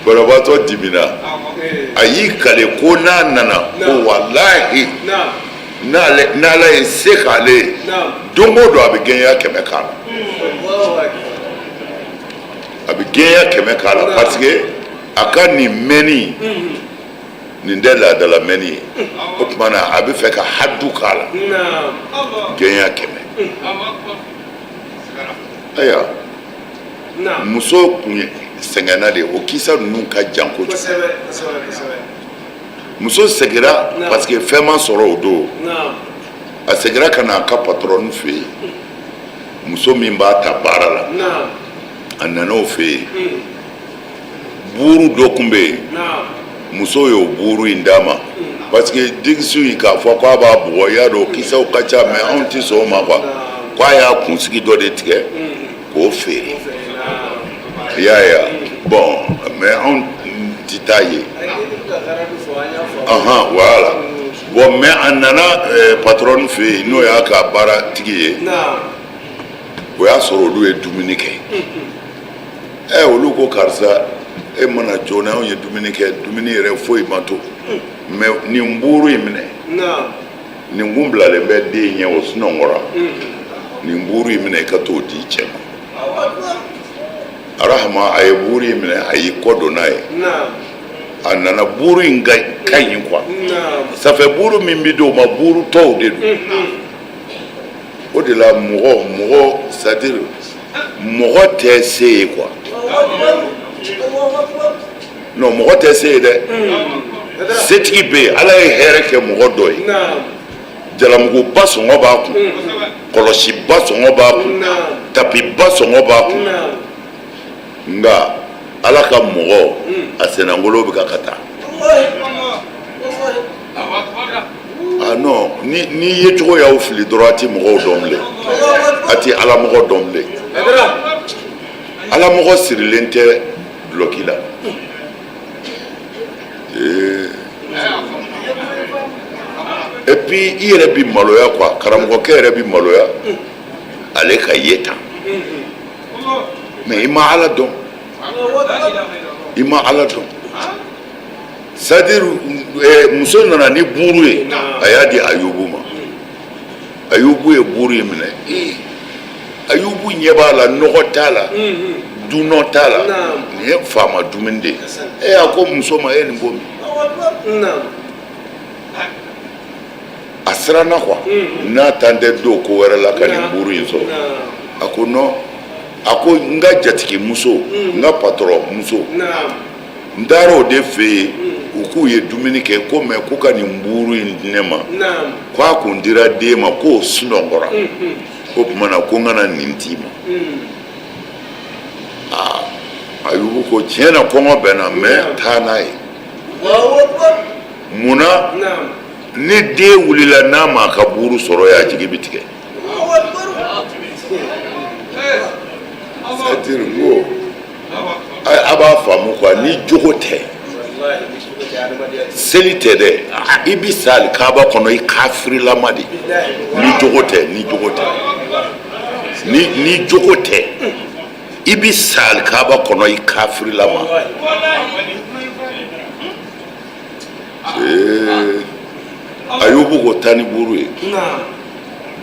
Banabaatɔ dimina, a y'i kale ko n'a nana, ko walahi, n'Ala ye se k'ale ye, don o don a bɛ gɛɲɛ 100 k'a la, a bɛ gɛɲɛ 100 k'a la, parce que a ka nin mɛnni nin tɛ laadala mɛnni ye. O tuma na, a bɛ fɛ ka hadu k'a la, gɛɲɛ 100. Ayiwa, muso kun sɛgɛnna de. O kisa ninnu ka jan kojugu. Muso segira, parce que fɛn ma sɔrɔ o don. A segira ka na a ka patɔrɔn fɛ yen, muso min b'a ta baara la. A nana o fɛ yen. Buuru dɔ tun bɛ yen, muso y'o buuru in d'a ma, parce que digisu in k'a fɔ k'a b'a bugɔ, i y'a dɔn kisɛw ka ca, mais anw tɛ sɔn o ma quoi. K'a y'a kunsigi dɔ de tigɛ k'o feere, i y'a ye wa? Bon, mais anw tɛ taa yen. Ahan, voilà. Bon, mais a nana patron fɛ yen, n'o y'a ka baaratigi ye. O y'a sɔrɔ olu ye dumuni kɛ. Olu ko: "Karisa, e mana joona, anw ye dumuni kɛ, dumuni yɛrɛ foyi ma to, mais nin buuru in minɛ, nin kun bilalen bɛ den ɲɛ, o sunɔgɔra. Nin buuru in minɛ, i ka t'o di cɛ ma." Arahama, a ye buuru in minɛ, a y'i kɔ don n'a ye. A nana, buuru in ka ɲi quoi. Ça fait buuru min bɛ di o ma, buuru tɔw de don. O de la mɔgɔ, c'est à dire mɔgɔ tɛ se ye quoi. Non, mɔgɔ tɛ se ye dɛ. Setigi bɛ yen, Ala ye hɛrɛ kɛ mɔgɔ dɔ ye, jalamuguba sɔngɔ b'a kun, kɔlɔsiba sɔngɔ b'a kun, tapiba sɔngɔ b'a kun, nka Ala ka mɔgɔ, a sennangolo bɛ ka taa. Ah non, ni ye cogo y'aw fili dɔrɔn, a ti mɔgɔw dɔn bilen, a ti ala mɔgɔ dɔn bilen. Ala mɔgɔ sirilen tɛ dulɔki la. Et puis i yɛrɛ bi maloya quoi, karamɔgɔkɛ yɛrɛ bi maloya ale ka ye tan, mais i ma Ala dɔn, i ma Ala dɔn. C'est à dire muso nana ni buuru ye, a y'a di Ayubu ma. Ayubu ye buuru in minɛ. Ayubu ɲɛ b'a la, nɔgɔ t'a la, dunɔ t'a la, nin ye faama dumuni de ye. A ko muso ma: "E nin bɔ min?" A siranna quoi, n'a tan tɛ don ko wɛrɛ la ka nin buuru in sɔrɔ. A ko non, a ko n ka jatigimuso, n ka patɔrɔn muso, n taara o de fɛ yen, u k'u ye dumuni kɛ ko, mais k'u ka nin buuru in di ne ma, k'a kun dira den ma, k'o sunɔgɔra, o tuma na ko n kana nin d'i ma. Aa, Ayubu ko: "Tiɲɛ na, kɔngɔ bɛ n na, mais taa n'a ye." Munna? Ni den wulila n'a ma ka buuru sɔrɔ yen, a jigi bɛ tigɛ. C'est-à-dire ko a b'a faamu quoi, ni jogo tɛ, seli tɛ dɛ, i bi sa kaaba kɔnɔ i kafirilama de. Ni jogo tɛ, ni jogo tɛ, ni jogo tɛ, i bi sa kaaba kɔnɔ i kafirilama. Ayubu ko: "Taa ni buuru ye,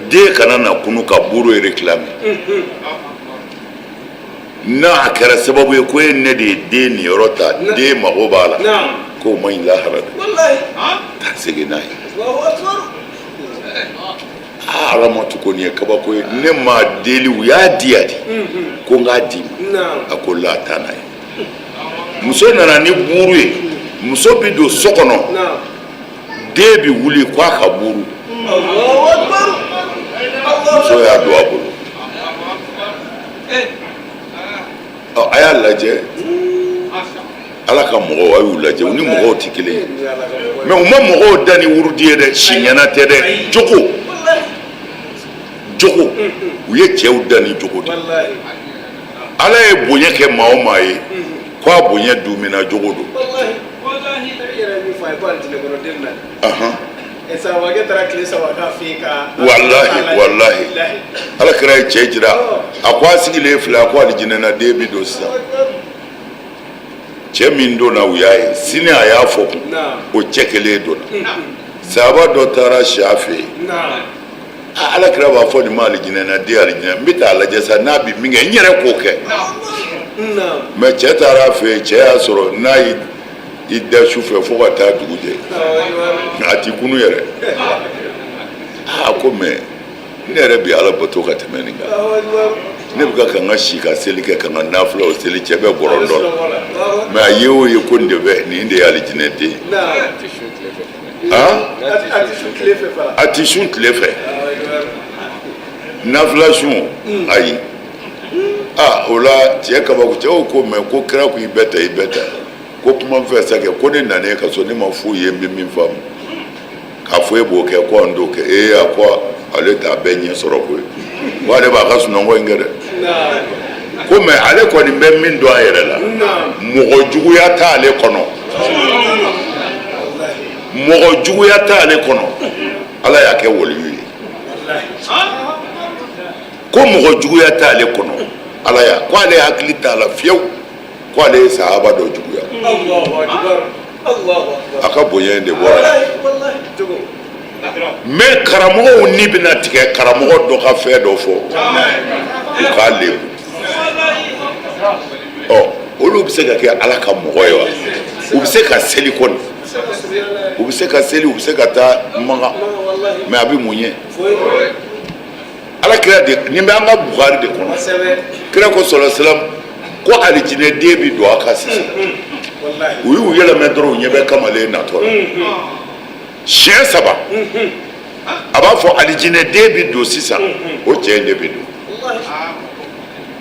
den kana na kunu ka buuru réclamer. N'a kɛra sababu ye ko e ne de ye den niyɔrɔ ta, den mago b'a la, k'o man ɲi lahara dɛ, taa segin n'a ye." Aa, Aramatu ko nin ye kabako ye, ne m'a deli, u y'a di yan de ko n k'a d'i ma. A ko la, taa n'a ye. Muso nana ni buuru ye, muso bi don so kɔnɔ, den bi wuli k'a ka buuru, muso y'a don a bolo. A y'a lajɛ, Ala ka mɔgɔw, a y'u lajɛ, u ni mɔgɔw tɛ kelen ye, mais u ma mɔgɔw da ni wurudi ye dɛ, siɲɛna tɛ dɛ, jogo, jogo, u ye cɛw da ni jogo de. Ala ye bonya kɛ maa o maa ye, k'a bonya dumina jogo don. Walahi, walahi, Ala kira ye cɛ jira, a ko a sigilen filɛ, a ko alijinɛ den bi don sisan. Cɛ min donna, u y'a ye sini, a y'a fɔ kun, o cɛ kelen donna. Sahaba dɔ taara si a fɛ yen. Ala kira b'a fɔ nin ma alijinɛ den, alijinɛ, n bɛ taa lajɛ sa, n'a bɛ min kɛ, n yɛrɛ k'o kɛ. Mais cɛ taara a fɛ yen, cɛ y'a sɔrɔ n'a y'i da su fɛ fo ka taa dugu jɛ, a ti kunu yɛrɛ. A ko mais ne yɛrɛ bi Ala bato ka tɛmɛ nin kan, ne bɛ ka n ka si ka seli kɛ, ka n ka nafilaw seli, cɛ bɛ bɔrɔ dɔ la, mais a ye o ye ko nin de bɛ nin de ye alijinɛ den. A ti sun tile fɛ, nafila sun, ayi. Aa, o la cɛ kabako, cɛw ko mais ko kira ko i bɛɛ ta, i bɛɛ ta. Ko kuma n fɛ sa kɛ, ko ne nana e ka so, ne ma foyi ye n bɛ min faamu k'a fɔ e b'o kɛ, ko an t'o kɛ. Ee, a ko ale t'a bɛɛ ɲɛ sɔrɔ koyi, ko ale b'a ka sunɔgɔ in kɛ dɛ. Ko mais ale kɔni bɛ min dɔn a yɛrɛ la, mɔgɔ juguya t'ale kɔnɔ, mɔgɔ juguya t'ale kɔnɔ. Ala y'a kɛ waliyu ye. Ko mɔgɔ juguya t'ale kɔnɔ, ala y'a ko ale hakili t'a la fiyewu ko ale ye sahaba dɔ juguya. A ka bonya in de bɔra. Mais karamɔgɔw ni bɛna tigɛ karamɔgɔ dɔ ka fɛn dɔ fɔ, u k'a lebu. Ɔ, olu bɛ se ka kɛ Ala ka mɔgɔ ye wa? U bɛ se ka seli kɔni, u bɛ se ka seli, u bɛ se ka taa Makan, mais a bɛ mun ɲɛ? Ala kira de nin bɛ an ka Bukari de kɔnɔ. Kira ko sɔlɔ salam ko alijinɛden bɛ don a kan sisan. U y'u yɛlɛmɛ dɔrɔn, u ɲɛ bɛ kamalen natɔ la. Siɲɛ saba a b'a fɔ alijinɛden bɛ don sisan, o cɛ in de bɛ don.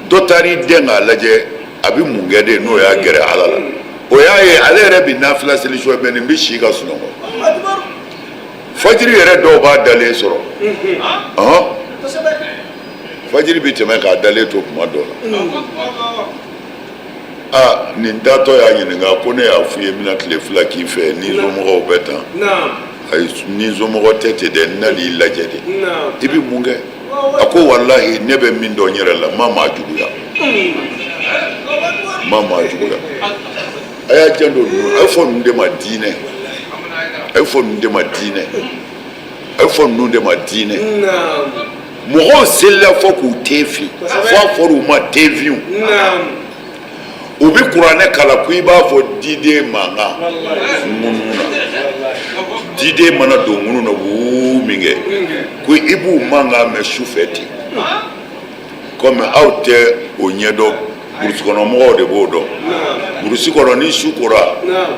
Dɔ taar'i dɛn k'a lajɛ a bɛ mun kɛ de n'o y'a gɛrɛ Ala la. O y'a ye ale yɛrɛ bɛ nafila seli su fɛ, nin bɛ si ka sunɔgɔ. Fajiri yɛrɛ dɔw b'a dalen sɔrɔ. Ɔhɔn, fajiri bɛ tɛmɛ k'a dalen to tuma dɔ la. Aa, nin taatɔ y'a ɲininka ko ne y'a f'i ye n bɛna tile 2 k'i fɛ, ni somɔgɔw bɛ tan. Ayi, ni somɔgɔ tɛ ten dɛ, n nan'i lajɛ de. I bɛ mun kɛ? A ko walahi, ne bɛ min dɔn n yɛrɛ la, n ma maa juguya, n ma maa juguya. A y'a janto ninnu, a ye fɔ ninnu de ma diinɛ, a ye fɔ ninnu de ma diinɛ, a ye fɔ ninnu de ma diinɛ. Mɔgɔw selila fo k'u ten fin, fo a fɔra u ma tenfinw. U bɛ kuranɛ kalan ko i b'a fɔ diden mankan ŋunu na, diden mana don ŋunu na wuu min kɛ, ko i b'u mankan mɛn su fɛ ten. Komi aw tɛ o ɲɛdɔn, burusi kɔnɔ mɔgɔw de b'o dɔn. Burusi kɔnɔ, ni su kora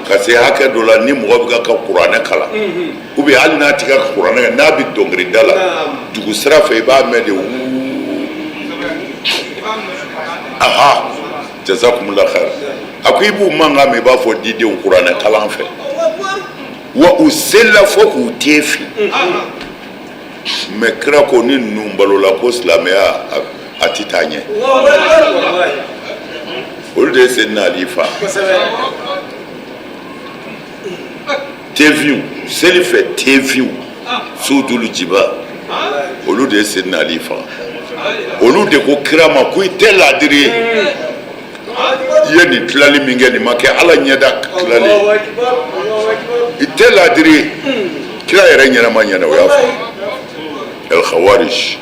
ka se hakɛ dɔ la, ni mɔgɔ bɛ ka kuranɛ kalan, ou bien hali n'a tɛ ka kuranɛ kɛ, n'a bɛ dɔnkili da la dugu sira fɛ, i b'a mɛn de wuu. Aha, jazakumula khair. A ko i b'u mankan mɛn i b'a fɔ didenw kuranɛ kalan fɛ. Wa u selila fo k'u ten fin. Mais kira ko ni ninnu balola ko silamɛya a tɛ taa ɲɛ. Olu de ye Seydina Ali fa. Tenfinw seli fɛ, tenfinw sudulu jiba, olu de ye Seydina Ali fa. Olu de ko kira ma ko i tɛ laadiri ye, i ye nin tilali min kɛ, nin ma kɛ Ala ɲɛda tilali ye, i tɛ laadiri ye. Kira yɛrɛ ɲɛnama ɲɛna o y'a fɔ. El khawarij,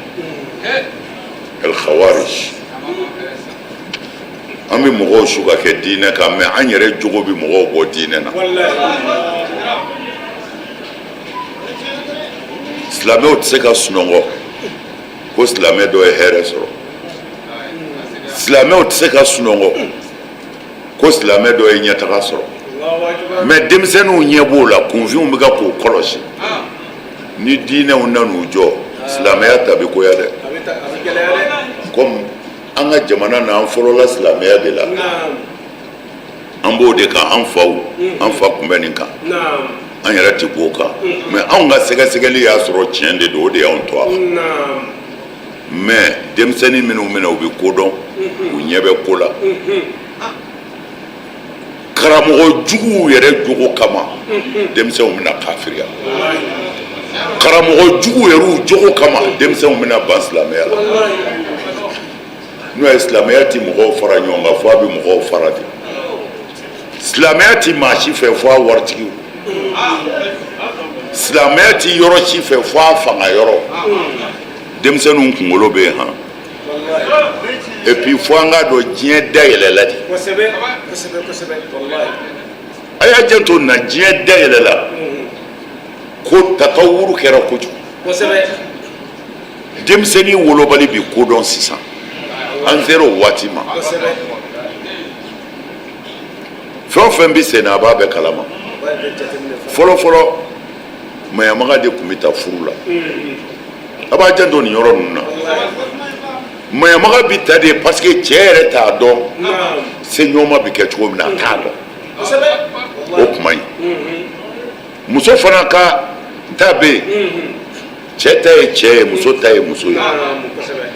el khawarij. An bɛ mɔgɔw su ka kɛ diinɛ kan, mais an yɛrɛ jogo bɛ mɔgɔw bɔ diinɛ na. Silamɛw tɛ se ka sunɔgɔ ko silamɛ dɔ ye hɛrɛ sɔrɔ. Silamɛw tɛ se ka sunɔgɔ ko silamɛ dɔ ye ɲɛtaga sɔrɔ. Mais denmisɛnninw ɲɛ b'o la, kunfinw bɛ ka k'o kɔlɔsi. Ni diinɛw nan'u jɔ, silamɛya ta bɛ goya dɛ. Komi an ka jamana na, an fɔlɔla silamɛya de la, an b'o de kan. An faw, an fa tun bɛ nin kan, an yɛrɛ tɛ b'o kan. Mais anw ka sɛgɛsɛgɛli y'a sɔrɔ tiɲɛ de don, o de y'anw to a kan. Mais denmisɛnnin minnu bɛ na, u bɛ ko dɔn, u ɲɛ bɛ ko la. Karamɔgɔ juguw yɛrɛ jogo kama, denmisɛnw bɛna kafiriya. Karamɔgɔ juguw yɛrɛ jogo kama, denmisɛnw bɛna ban silamɛya la. N'o ye silamɛya ti mɔgɔw fara ɲɔgɔn kan, fo a bɛ mɔgɔw fara de. Silamɛya ti maa si fɛ fo a waritigiw. Silamɛya ti yɔrɔ si fɛ fo a fanga yɔrɔ. Denmisɛnninw kunkolo bɛ yen han. Et puis fo an k'a dɔn diɲɛ dayɛlɛla de. A y'a janto na, diɲɛ dayɛlɛla ko tatawuru kɛra kojugu. Denmisɛnnin wolobali bi ko dɔn sisan, an sera o waati ma. Fɛn o fɛn bɛ sen na, a b'a bɛɛ kalama. Fɔlɔ fɔlɔ, maɲamaga de tun bɛ taa furu la. A b'a janto nin yɔrɔ ninnu na. Maɲamaga bɛ ta de parce que cɛ yɛrɛ t'a dɔn seɲɔgɔnma bɛ kɛ cogo min na, a t'a dɔn. O kuma ɲi. Muso fana ka ta bɛ yen. Cɛ ta ye cɛ ye, muso ta ye muso ye.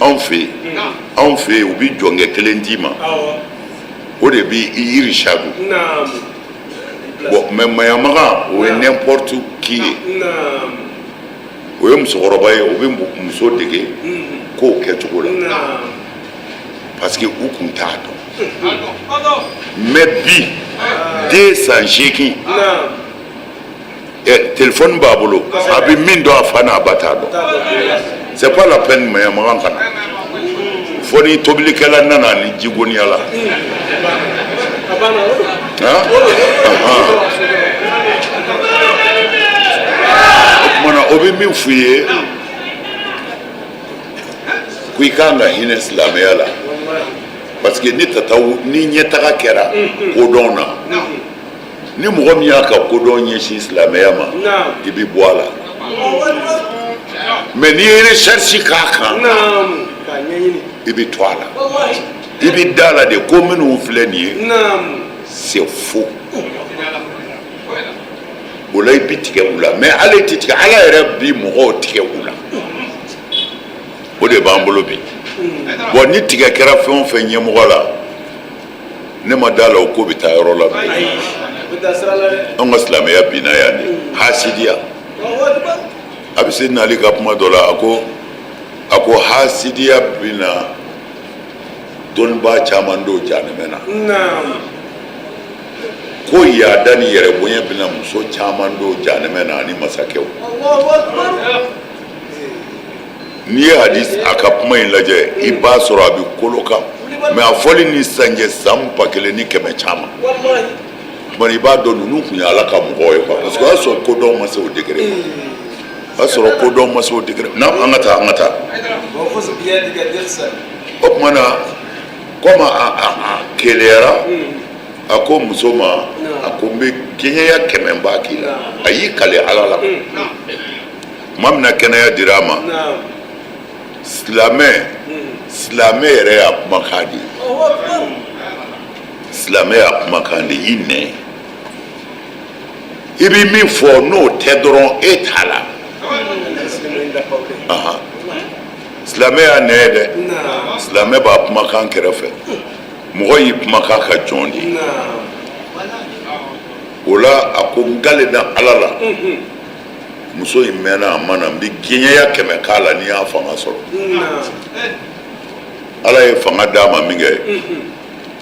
Anw fɛ yen, anw fɛ yen, u bɛ jɔnkɛ kelen d'i ma, o de bɛ i irishadu. Bon, mais maɲamaga, o ye n'importe qui ye. O ye musokɔrɔba ye, o bɛ muso dege kow kɛcogo la, parce que u kun t'a dɔn. Mais bi, den san 8, téléphone b'a bolo, a bɛ min dɔn, a fa n'a ba t'a dɔn. C'est pas la peine maɲamaga ka na, fo ni tobilikɛla nana ni jigoniya la. Han, o tuma na, o bɛ min f'u ye, ko i kan ka hinɛ silamɛya la, parce que ni tataw ni ɲɛtaga kɛra kodɔn na, ni mɔgɔ min y'a ka kodɔn ɲɛsin silamɛya ma, i bɛ bɔ a la. Mais n'i ye recherche k'a kan, i bɛ to a la, i bɛ da la de ko minnu filɛ nin ye, c'est faux. O la, i bɛ tigɛ u la. Mais ale tɛ tigɛ, Ala yɛrɛ bi mɔgɔw tigɛ u la. O de b'an bolo bi. Bon, ni tigɛ kɛra fɛn o fɛn ɲɛmɔgɔ la, ne ma da la o ko bɛ taa yɔrɔ la bilen. Anw ka silamɛya binna yan de, hasidiya. A bɛ se nali ka kuma dɔ la, a ko hasidiya bɛna dɔnnibaa caman don jahanamɛ na, ko yaada ni yɛrɛ bonya bɛna muso caman don jahanamɛ na, ani masakɛw. N'i ye hadis a ka kuma in lajɛ, i b'a sɔrɔ a bɛ kolo kan, mais a fɔli ni sisan cɛ, san 1100 caman. Tuma i b'a dɔn ninnu tun ye Ala ka mɔgɔw ye quoi, parce que o y'a sɔrɔ kodɔn ma se o degré ma, o y'a sɔrɔ kodɔn ma se o degré. Na, an ka taa, an ka taa. O tuma na, komi a keleyara, a ko muso ma, a ko n bɛ gɛɲɛya 100 b'a k'i la. A y'i kale Ala la. Tuma min na kɛnɛya dira a ma, silamɛ, silamɛ yɛrɛ y'a kumakan de ye, silamɛ y'a kumakan de ye. I nɛ, i bɛ min fɔ, n'o tɛ dɔrɔn, e t'a la. Silamɛ y'a nɛ ye dɛ. Silamɛ b'a kumakan kɛrɛfɛ, mɔgɔ y'i kumakan ka jɔn de ye. O la, a ko n kalenna Ala la, muso in mɛnna a ma na, n bɛ gɛɲɛya 100 k'a la n'i y'a fanga sɔrɔ. Ala ye fanga d'a ma min kɛ,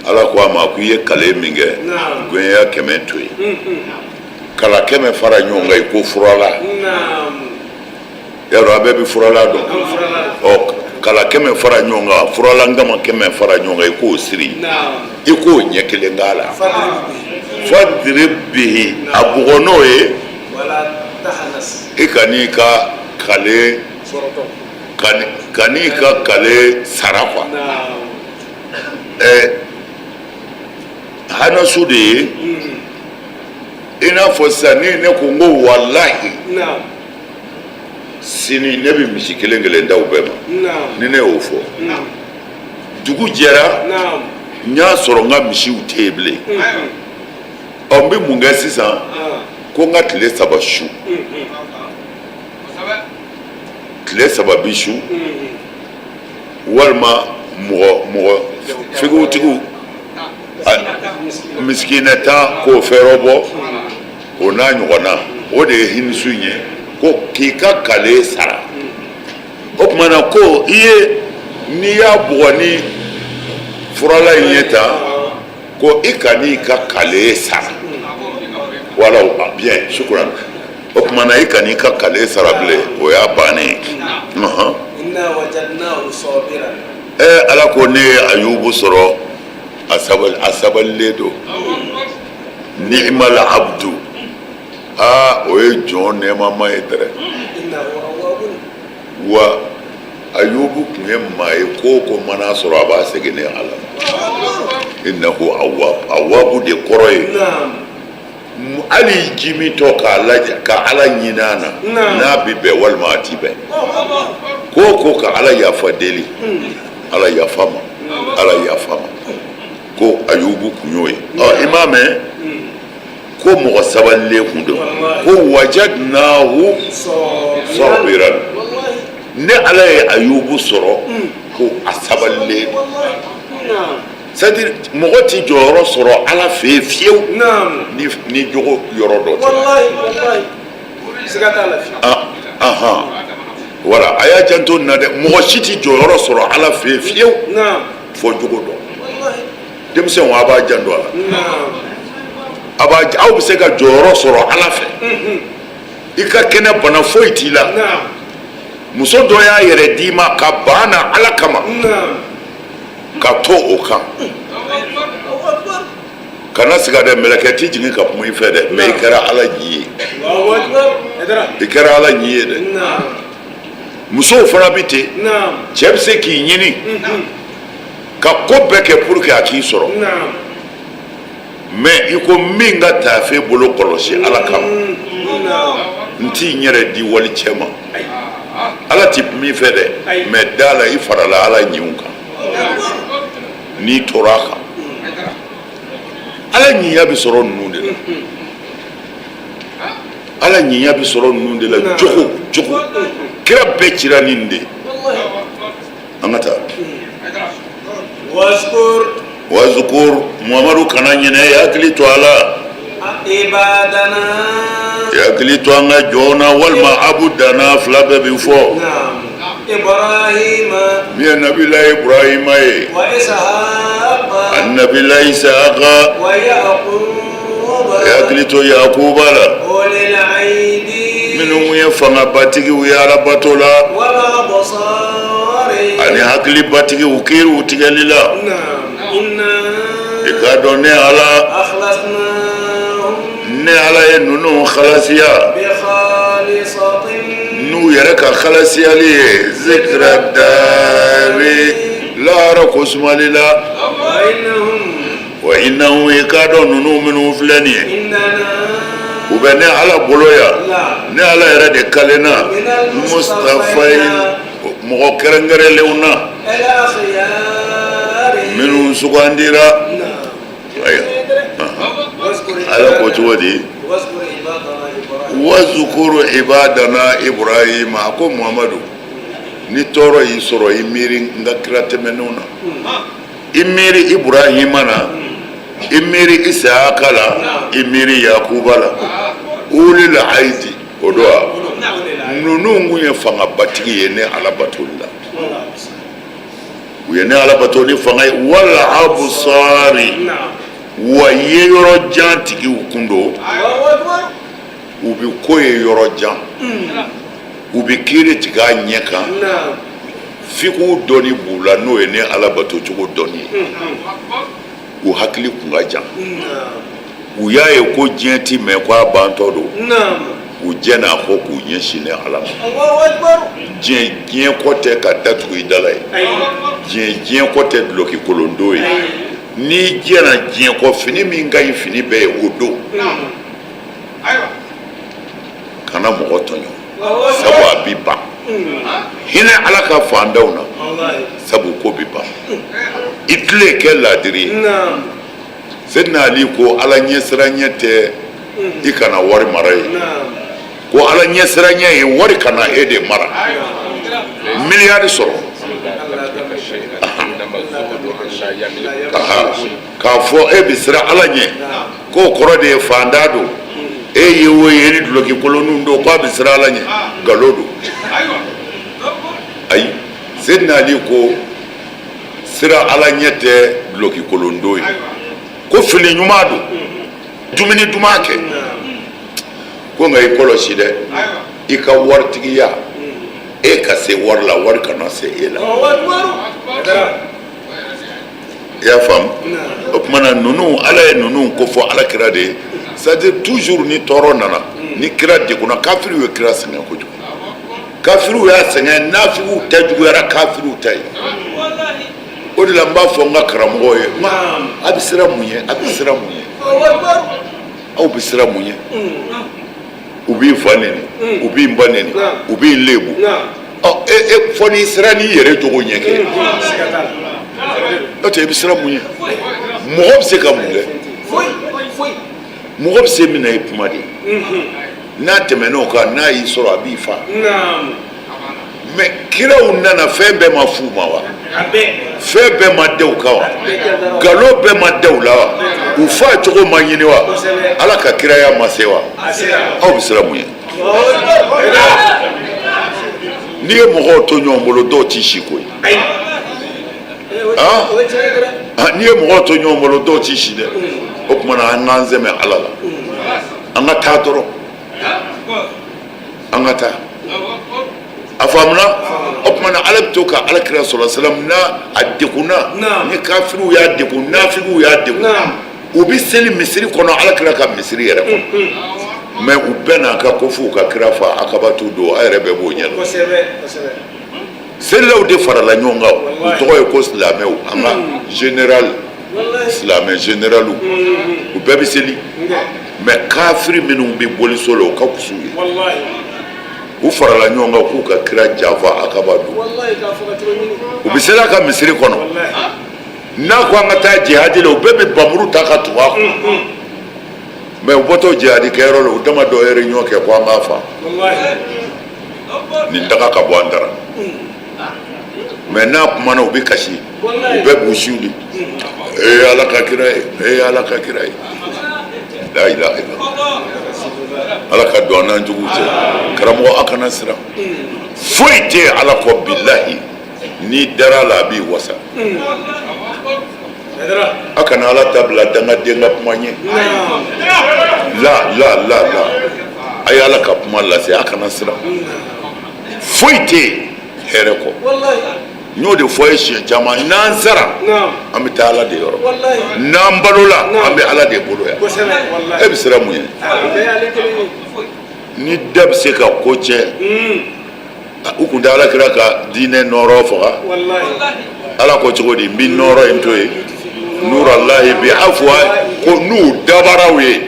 Ala ko a ma ko i ye kale min kɛ, gɛɲɛya 100 to yen, kala 100 fara ɲɔgɔn kan i ko furala. Yarɔ, a bɛɛ bɛ furala dɔn. Ɔ, kala 100 fara ɲɔgɔn kan, furalan kama 100 fara ɲɔgɔn kan, i k'o siri, i k'o ɲɛ kelen k'a la. Fadrib bihi, a bugɔ n'o ye. I kan'i ka kale, kan'i ka kale sara quoi. Hanasu de ye i n'a fɔ sisan ni ne ko n ko walahi, sini ne bɛ misi kelen kelen da u bɛɛ ma. Ni ne y'o fɔ, dugu jɛra, n y'a sɔrɔ n ka misiw tɛ yen bilen. Ɔ, n bɛ mun kɛ sisan? Ko n ka tile 3 su, tile 3 bi su, walima mɔgɔ figutigiw misikinɛ 10 k'o fɛɛrɛ bɔ, o n'a ɲɔgɔnna. O de ye hinisu in ye, ko k'i ka kale sara. O tuma na, ko i ye, n'i y'a bugɔ ni furala in ye tan, ko i kan'i ka kale sara. Wala bien, shukran. O tuma na, i kan'i ka kale sara bilen, o y'a bannen ye. Ala ko ne ye Ayubu sɔrɔ, a sabali, a sabalilen don. Ni'mal abdu, aa, o ye jɔn nɛɛmama ye dɛrɛ. Wa Ayubu tun ye maa ye, ko o ko mana sɔrɔ, a b'a segin ne Ala ma. Innahu awwab. Awwabu de kɔrɔ ye hali ji min tɔ k'a lajɛ ka Ala ɲini a na, n'a bɛ bɛn walima a ti bɛn, ko o ko ka Ala yafa deli, Ala yafa ma, Ala yafa ma. Ko Ayubu kun y'o ye. Ɔ, i m'a mɛn ko mɔgɔ sabalilen kun don, ko wajadnahu sabiran. Ne Ala ye Ayubu sɔrɔ ko a sabalilen. C'est à dire, mɔgɔ ti jɔyɔrɔ sɔrɔ Ala fɛ yen fiyewu ni jogo yɔrɔ dɔ tɛ. Ah, ahan, voilà, a y'a janto nin na dɛ. Mɔgɔ si ti jɔyɔrɔ sɔrɔ Ala fɛ yen fiyewu fo jogo dɔ. Denmisɛnw, a b'a janto a la. A b'a, aw bɛ se ka jɔyɔrɔ sɔrɔ Ala fɛ, i ka kɛnɛ, bana foyi t'i la. Muso dɔ y'a yɛrɛ d'i ma ka ban na Ala kama, ka to o kan, kana siga dɛ. Mɛlɛkɛ ti jigin ka kuma i fɛ dɛ, mais i kɛra Ala ɲi ye, i kɛra Ala ɲi ye dɛ. Musow fana bɛ ten. Cɛ bɛ se k'i ɲini ka ko bɛɛ kɛ pour que a k'i sɔrɔ, mais i ko min ka taafe bolo kɔlɔsi Ala kama, n t'i n yɛrɛ di wali cɛ ma. Ala ti min fɛ dɛ, mais da la, i farala Ala ɲiw kan. N'i tora a kan, Ala ɲiya bɛ sɔrɔ ninnu de la. Ala ɲiya bɛ sɔrɔ ninnu de la. Jogo, jogo, kira bɛɛ cira ni nin de ye. An ka taa. Wazukur, Muhamadu, kana ɲinɛ, i hakili to a la, i hakili to an ka jɔn na, walima abudana, fila bɛɛ bɛ fɔ. Min ye nabila Ibrahima ye ani nabila Isaka, i hakili to Yakuba la, minnu ye fangabatigiw ye alabato la, ani hakilibatigiw kiiriw tigɛli la. I k'a dɔn, ne Ala, ne Ala ye ninnu halasiya n'u yɛrɛ ka halasiyali ye, zikira daari, lahara ko sumali la. Wa innahum, i k'a dɔn ninnu minnu filɛ nin ye, u bɛ ne Ala bolo yan. Ne Ala yɛrɛ de kalenna mustafayin, mɔgɔ kɛrɛnkɛrɛnlenw na, minnu sugandira. Ala ko cogo di? Wazukuru ibadana Ibrahima. A ko Muhamadu, ni tɔɔrɔ y'i sɔrɔ, i miiri n ka kira tɛmɛnenw na, i miiri Ibrahima na, i miiri Isaka la, i miiri Yakuba la. Ulil aidi, o don wa, ninnu kun ye fangabatigi ye ne Ala batoli la. U ye ne Ala bato ni fanga ye. Wal abusari, wa ye yɔrɔ jan tigiw kun don. U bɛ ko ye yɔrɔ jan, u bɛ kiiri tigɛ a ɲɛ kan. Fikiw dɔnni b'u la, n'o ye ne Ala bato cogo dɔnni ye. U hakili kun ka jan. U y'a ye ko diɲɛ ti mɛn, ko a bantɔ don. U jɛn'a kɔ k'u ɲɛsin ne Ala ma. Diɲɛ, diɲɛ kɔ tɛ ka datugu i da la ye. Diɲɛ, diɲɛ kɔ tɛ duloki kolon don ye. N'i jɛnna diɲɛ kɔ, fini min ka ɲi fini bɛɛ ye, o don. Kana mɔgɔ tɔɲɔ, sabu a bi ban. Hinɛ Ala ka fantanw na, sabu ko bi ban. I tile kɛ laadiri ye. Sedina Ali ko Ala ɲɛsiranɲɛ tɛ i kana wari mara ye, ko Ala ɲɛsiranɲɛ ye wari kana e de mara. Miliyari sɔrɔ k'a fɔ e bɛ siran Ala ɲɛ, k'o kɔrɔ de ye fantan don. E ye o ye ni duloki kolonninw don k'a bɛ siran Ala ɲɛ, nkalon don. Ayi, Sedina Ali ko siran Ala ɲɛ tɛ duloki kolon don ye, ko fini ɲuman don, dumuni duman kɛ, ko nka i kɔlɔsi dɛ, i ka waritigiya, e ka se wari la, wari kana se e la. I y'a faamu? O tuma na, ninnu, Ala ye ninnu ko fɔ Ala kira de ye. C'est à dire, toujours ni tɔɔrɔ nana, ni kira degunna, kafiriw ye kira sɛgɛn kojugu. Kafiriw y'a sɛgɛn, nafigiw ta juguyara kafiriw ta ye. O de la n b'a fɔ n ka karamɔgɔw ye, n a bɛ siran mun ye? A bɛ siran mun ye? Aw bɛ siran mun ye? U b'i fa neni, u b'i ba neni, u b'i lebu. Ɔ, e fɔ n'i siran n'i yɛrɛ jogo ɲɛ kɛ, n'o tɛ i bɛ siran mun ye? Mɔgɔ bɛ se ka mun kɛ? Mɔgɔ bɛ se min na, i kuma de. N'a tɛmɛn'o kan, n'a y'i sɔrɔ, a b'i fa. Mais kiraw nana, fɛn bɛɛ ma f'u ma wa? Fɛn bɛɛ ma da u kan wa? Nkalon bɛɛ ma da u la wa? U fa cogo ma ɲini wa? Ala ka kiraya ma se wa? Aw bɛ siran mun ye? N'i ye mɔgɔw to ɲɔgɔn bolo, dɔw t'i si koyi. N'i ye mɔgɔw to ɲɔgɔn bolo, dɔw t'i si dɛ. O tuma na, an k'an sɛmɛ Ala la, an ka taa dɔrɔn, an ka taa. A faamuna? O tuma na, Ala bɛ to ka Ala kira sɔrɔ salam n'a a degunna, ni kafiriw y'a degun, nafigiw y'a degun, u bɛ seli misiri kɔnɔ, Ala kira ka misiri yɛrɛ kɔnɔ. Mais u bɛɛ n'a ka ko f'u ka kira fa Akabatu don, a yɛrɛ bɛɛ b'o ɲɛ dɔn. Selilaw de farala ɲɔgɔn kan, u tɔgɔ ye ko silamɛw, an ka général, silamɛ généraliw, u bɛɛ bɛ seli. Mais kafiri minnu bɛ boliso la, o ka kusu ye. U farala ɲɔgɔn kan k'u ka kira janfa Akaba don. U bɛ seli a ka misiri kɔnɔ. N'a ko an ka taa jihadi la, u bɛɛ bɛ bamuru ta ka tugu a kɔ. Mais u bɔtɔ jihadi kɛyɔrɔ la, u dama dɔ ye réunion kɛ ko an k'a fa nin daga ka bɔ an dara. Mais n'a kumana, u bɛ kasi, u bɛɛ b'u siw. Ee, Ala ka kira ye, ee, Ala ka kira ye, la ilaha illallah. Ala ka don an n'an juguw cɛ. Karamɔgɔ, a kana siran, foyi tɛ Ala kɔ. Bilahi, n'i dara a la, a b'i wasa. A kana Ala ta bila dangaden ka kuma ɲɛ. La la la la, a ye Ala ka kuma lase, a kana siran, foyi tɛ yen hɛrɛ kɔ. N y'o de fɔ ye siɲɛ caman, n'an sara, an bɛ taa Ala de yɔrɔ. N'an balola, an bɛ Ala de bolo yan. E bɛ siran mun ye? Ni da bɛ se ka ko tiɲɛ, u kun tɛ Ala kira ka diinɛ nɔɔrɔ faga. Ala ko cogo di? N bɛ nɔɔrɔ in to yen, nurallahi bi afuwa, ko n'u dabaraw ye,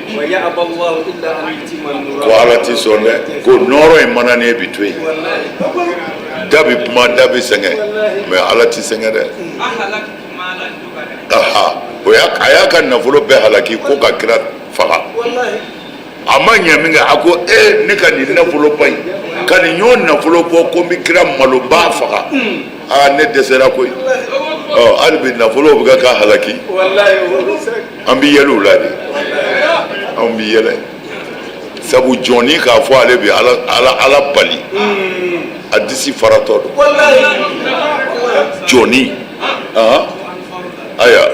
ko Ala ti sɔn dɛ, ko nɔɔrɔ in mana ne bi to yen. Da bi kuma, da bi sɛgɛn, mais Ala ti sɛgɛn dɛ. Aha, o y'a a y'a ka nafolo bɛɛ halaki ko ka kira faga. A ma ɲɛ min kɛ, a ko e, ne ka nin nafoloba in, ka nin ɲɔgɔn nafolo bɔ ko n bɛ kira maloba faga, aa, ne dɛsɛra koyi. Ɔ, hali bi nafolo bɛ ka halaki, an bɛ yɛlɛ u la de, anw bɛ yɛlɛ, sabu jɔnni k'a fɔ ale bɛ Ala Ala Ala bali, a disi faratɔ don jɔnni. Ayiwa,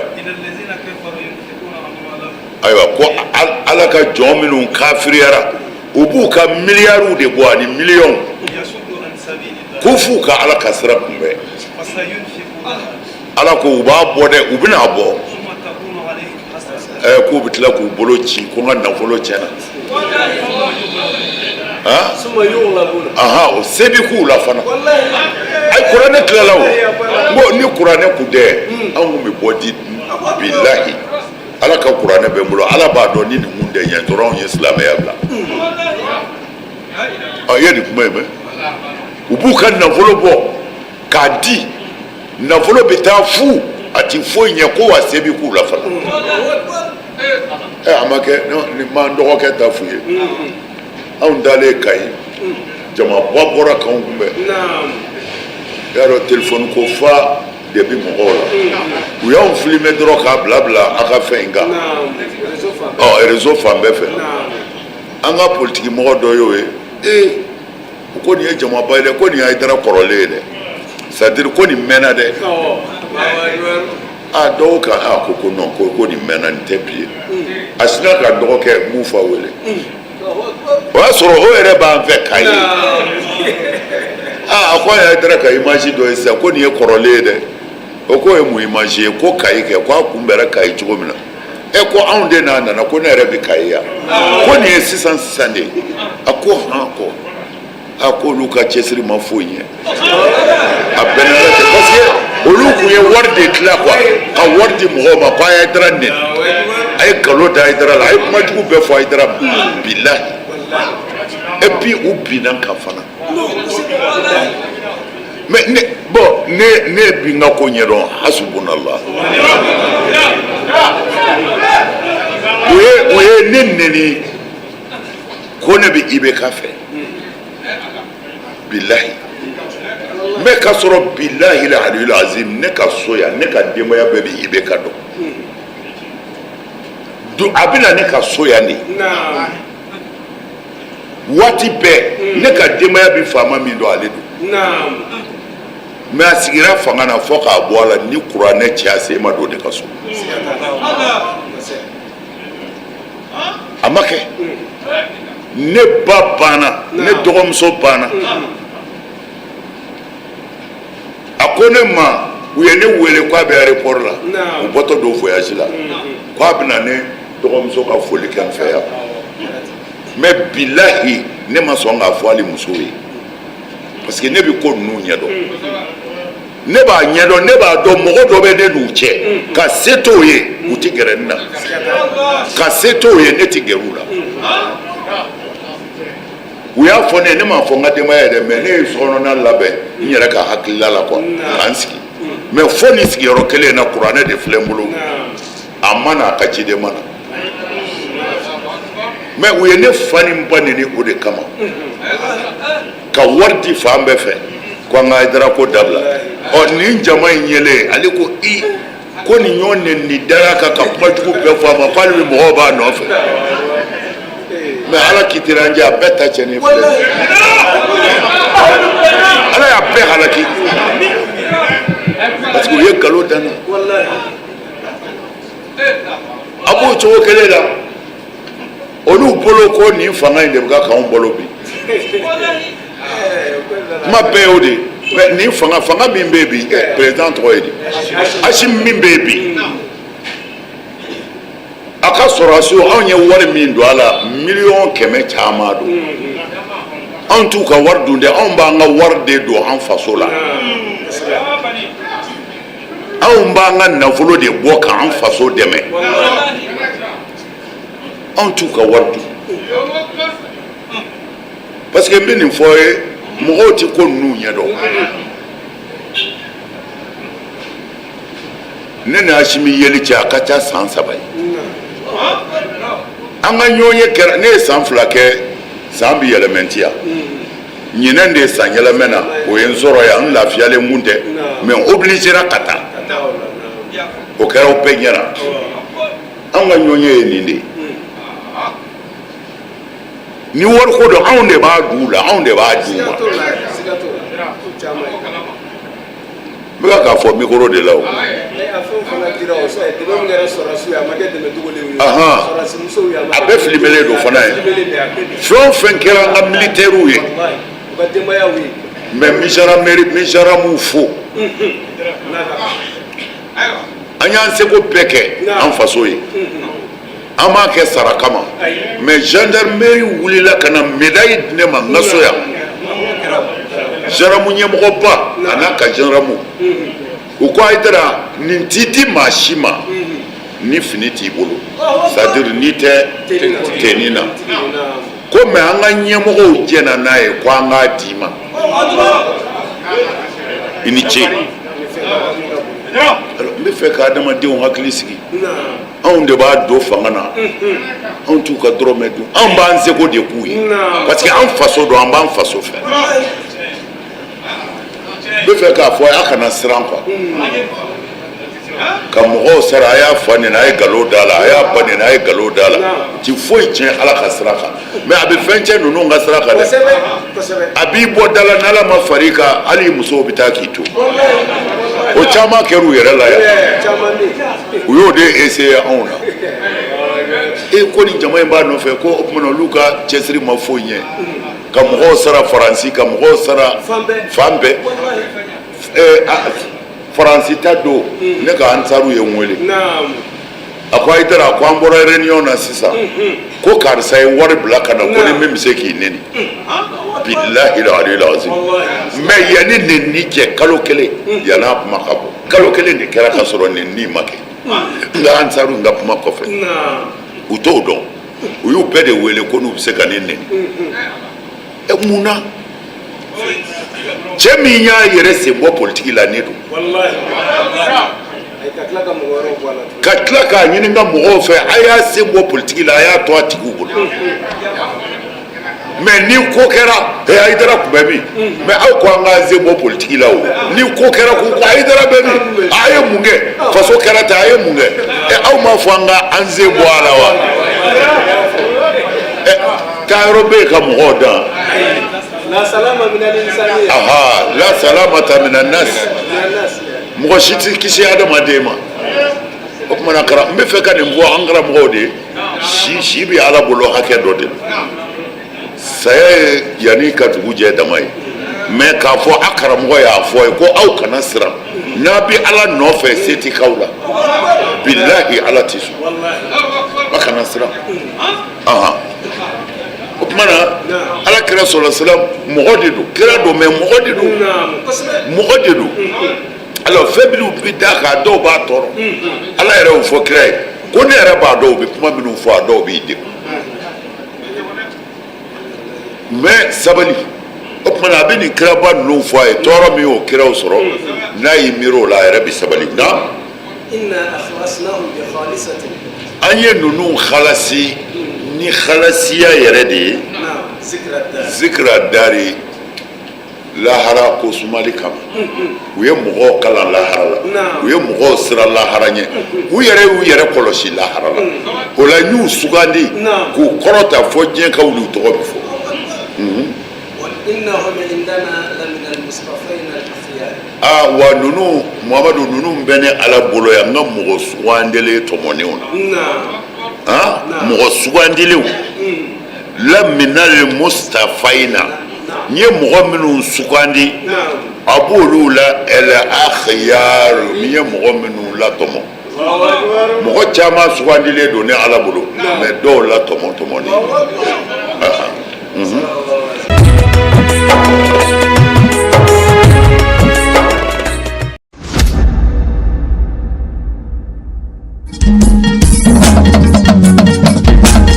ayiwa, ko Ala ka jɔn minnu kafiriyara, u b'u ka miliyariw de bɔ ani miliyɔnw ko f'u ka Ala ka sira kunbɛn. Ala ko u b'a bɔ dɛ, u bɛna a bɔ ɛ, k'u bɛ tila k'u bolo ci ko n ka nafolo tiɲɛna. Ahan, o se bɛ k'u la fana. Ayi, kuranɛ tilala o. N ko ni kuranɛ kun tɛ, anw kun bɛ bɔ di. Bilahi, Ala ka kuranɛ bɛ n bolo, Ala b'a dɔn ni nin kun tɛ ɲɛ dɔrɔn, anw ye silamɛya bila. Ɔ, i ye nin kuma in mɛn, u b'u ka nafolo bɔ k'a di, nafolo bɛ taa fu, a ti foyi ɲɛ, ko wa se bɛ k'u la fana. Ɛ, a ma kɛ ni m'an dɔgɔkɛ ta f'u ye. Anw dalen Kayi, jamaba bɔra k'anw kunbɛn. I y'a dɔn, telefɔni ko fa de bi mɔgɔw la. U y'anw filmer dɔrɔn k'a bila bila a ka fɛn in kan, ɔ, réseau fan bɛɛ fɛ. An ka politiki mɔgɔ dɔ y'o ye. Ee, u ko nin ye jamaba ye dɛ, ko nin ye Hayidara kɔrɔlen ye dɛ, c'est à dire ko nin mɛnna dɛ. A dɔw ka a ko ko non, ko nin mɛnna, nin tɛ bi ye. A sinna ka dɔgɔkɛ Mufa wele, o y'a sɔrɔ o yɛrɛ b'an fɛ k'a ye. Aa, a ko a ye Hayidara ka image dɔ ye sisan, ko nin ye kɔrɔlen ye dɛ. O k'o ye mun image ye? Ko Kayi kɛ, ko a kunbɛra Kayi cogo min na. Ɛ, ko anw de n'a nana, ko ne yɛrɛ bɛ Kayi yan, ko nin ye sisan sisan de ye. A ko hɔn, ko a ko olu ka cɛsiri ma foyi ɲɛ, a bɛɛ n'Ala cɛ, parce que olu kun ye wari de tila quoi, ka wari di mɔgɔw ma ko a ye Hayidara nɛni, a ye nkalon da Hayidara la, a ye kuma jugu bɛɛ fɔ Hayidara ma. Bilahi, et puis u binna kan fana. Mais ne, bon, ne bi n ka ko ɲɛdɔn, hasubunallah. O ye ne neni ko ne bɛ IBK fɛ, bilahi. Mais k'a sɔrɔ, bilahi la aliyul azim, ne ka so yan, ne ka denbaya bɛɛ bɛ IBK dɔn. A bɛ na ne ka so yan de waati bɛɛ. Ne ka denbaya bɛ faama min dɔn, ale don. Mais a sigira fanga na fɔ k'a bɔ a la, ni kuranɛ cɛ, a sen ma don ne ka so. A ma kɛ. Ne ba banna, ne dɔgɔmuso banna. A ko ne ma, u ye ne wele k'a bɛ aéroport la, u bɔtɔ don voyage la, k'a bɛna ne dɔgɔmuso ka foli kɛ n fɛ yan. Mais bilahi, ne ma sɔn k'a fɔ hali musow ye, parce que ne bɛ ko ninnu ɲɛdɔn. Ne b'a ɲɛdɔn, ne b'a dɔn mɔgɔ dɔ bɛ ne n'u cɛ ka se t'o ye, u ti gɛrɛ ne na, ka se t'o ye, ne ti gɛrɛ u la. U y'a fɔ ne ye, ne m'a fɔ n ka denbaya ye dɛ, mais ne ye sokɔnɔna labɛn n yɛrɛ ka hakilila la quoi, k'an sigi. Mais fo nin sigiyɔrɔ kelen in na, kuranɛ de filɛ n bolo. A ma na, a ka ciden ma na. Mais u ye ne fa ni n ba neni o de kama, ka wari di fan bɛɛ fɛ ko an ka Hayidara ko dabila. Ɔ, nin jama in yɛlɛ, ale ko i ko nin ɲɔgɔn neni dara kan ka kuma jugu bɛɛ fɔ a ma, k'ale bɛ mɔgɔw b'a nɔfɛ. Mais Ala kitira an jɛ, a bɛɛ ta cɛnni filɛ. Ala y'a bɛɛ halaki parce que u ye nkalon da n na. A b'o cogo kelen la, olu bolo ko nin fanga in de bɛ ka k'anw bolo bi. Kuma bɛɛ y'o de ye. Mais nin fanga min bɛ yen bi, président tɔgɔ ye di, Asimi min bɛ yen bi, a ka sɔrɔdasiw, anw ye wari min don a la, 100 000 000 caman don. Anw t'u ka wari dun dɛ, anw b'an ka wari de don an faso la. Anw b'an ka nafolo de bɔ k'an faso dɛmɛ. Anw t'u ka wari dun, parce que n bɛ nin fɔ ye, mɔgɔw ti ko ninnu ɲɛdɔn. Ne ni Asimi yeli cɛ, a ka ca san 3 ye. An ka ɲɔgɔn ye kɛra, ne ye san 2 kɛ, san bi yɛlɛmɛ ti yan. Ɲinɛn de ye san yɛlɛmɛ na, o ye n sɔrɔ yan, n lafiyalen kun tɛ, mais n obligera ka taa. O kɛra o bɛɛ ɲɛna. An ka ɲɔgɔn ye nin de ye. Ni wariko don, anw de b'a d'u la, anw de b'a d'u ma. N bɛ k'a fɔ micro de la o. A bɛɛ filimelen don fana ye. Fɛn o fɛn kɛra an ka militaires ye, mais n bɛ gendarmerie fo. An y'an seko bɛɛ kɛ an faso ye, an m'a kɛ sara kama. Mais gendarmerie wulila ka na médaille di ne ma n ka so yan. Gendarme ɲɛmɔgɔba a n'a ka gendarme, u ko: "Hayidara, nin ti di maa si ma ni fini t'i bolo, c'est à dire n'i tɛ tenue na." Ko mais an ka ɲɛmɔgɔw jɛna n'a ye ko an k'a d'i ma, i ni ce. N bɛ fɛ ka adamadenw hakili sigi. Anw de b'a don fanga na, anw t'u ka dɔrɔmɛ dun. Anw b'an seko de k'u ye, parce que an faso don, an b'an faso fɛ. N bɛ fɛ k'a fɔ, a kana siran quoi, ka mɔgɔw sara. A y'a fa nɛni, a ye nkalon da la, a y'a ba nɛni, a ye nkalon da la, ti foyi tiɲɛ Ala ka sira kan. Mais a bɛ fɛn tiɲɛ ninnu ka sira kan dɛ. A b'i bɔ da la, n'Ala ma far'i kan, hali musow bɛ taa k'i to. O caman kɛra u yɛrɛ la yan, u y'o de essayer anw na. E ko nin jama in b'a nɔfɛ, ko o tuma na olu ka cɛsiri ma foyi ɲɛ, ka mɔgɔw sara Faransi, ka mɔgɔw sara fan bɛɛ. Faransi ta don, ne ka ansaru ye n wele, a ko: "Hayidara," ko, "an bɔra réunion na sisan, ko karisa ye wari bila ka na, ko ni min bɛ se k'i neni." Bilahi aliyul azim. Mais yanni nenni cɛ, kalo 1 yann'a kuma ka bɔ, kalo 1 de kɛra ka sɔrɔ nenni ma kɛ. N ka ansaru, n ka kuma kɔfɛ, u t'o dɔn. U y'u bɛɛ de wele ko n'u bɛ se ka ne neni. Ɛ, mun na? Cɛ min y'a yɛrɛ sen bɔ politiki la, ne don. Ka tila k'a ɲini n ka mɔgɔw fɛ, a y'a sen bɔ politiki la, a y'a to a tigiw bolo. Mais ni ko kɛra, ɛ, Hayidara tun bɛ min? Mais aw ko an k'an sen bɔ politiki la o. Ni ko kɛra, ko Hayidara bɛ min? A ye mun kɛ? Faso kɛra ten, a ye mun kɛ? Ɛ, aw m'a fɔ an ka an sen bɔ a la wa? Ɛ, taayɔrɔ bɛ yen ka mɔgɔw dan. Aha, la salamata mina nas, mɔgɔ si tɛ kisi adamaden ma. O tuma na, n bɛ fɛ ka nin fɔ an karamɔgɔw de ye. Si si bɛ Ala bolo hakɛ dɔ de la. Saya ye yanni ka dugu jɛ dama ye. Mais k'a fɔ a karamɔgɔ y'a fɔ ye ko aw kana siran, n'a bɛ Ala nɔfɛ, se tɛ k'aw la. Bilahi, Ala tɛ sɔn, a kana siran. Ahan, o tuma na, Ala kira sɔlɔ silam, mɔgɔ de don, kira don, mais mɔgɔ de don, mɔgɔ de don. Alors fɛn minnu bɛ d'a kan, dɔw b'a tɔɔrɔ. Ala yɛrɛ y'o fɔ kira ye ko ne yɛrɛ b'a dɔn, u bɛ kuma minnu fɔ, a dɔw b'i degun, mais sabali. O tuma na, a bɛ nin kiraba ninnu fɔ a ye, tɔɔrɔ min y'o kiraw sɔrɔ, n'a y'i miiri o la, a yɛrɛ bɛ sabali. Na an ye ninnu halasi ni halasiya yɛrɛ de ye, zikira dari, lahara ko sumali kama. U ye mɔgɔw kalan lahara la, u ye mɔgɔw siran lahara ɲɛ, u yɛrɛ y'u yɛrɛ kɔlɔsi lahara la. O la, n y'u sugandi k'u kɔrɔta fɔ diɲɛ ka wuli, u tɔgɔ bɛ fɔ. Aa, wa ninnu, Muhamadu, ninnu bɛ ne Ala bolo yan, n ka mɔgɔ sugandilen tɔmɔnenw na, han, mɔgɔ sugandilenw. Laminal mustafayina, n ye mɔgɔ minnu sugandi, a b'olu la. Ɛlɛ akhiyaru, n ye mɔgɔ minnu latɔmɔ. Mɔgɔ caman sugandilen don ne Ala bolo, mais dɔw latɔmɔ tɔmɔnen.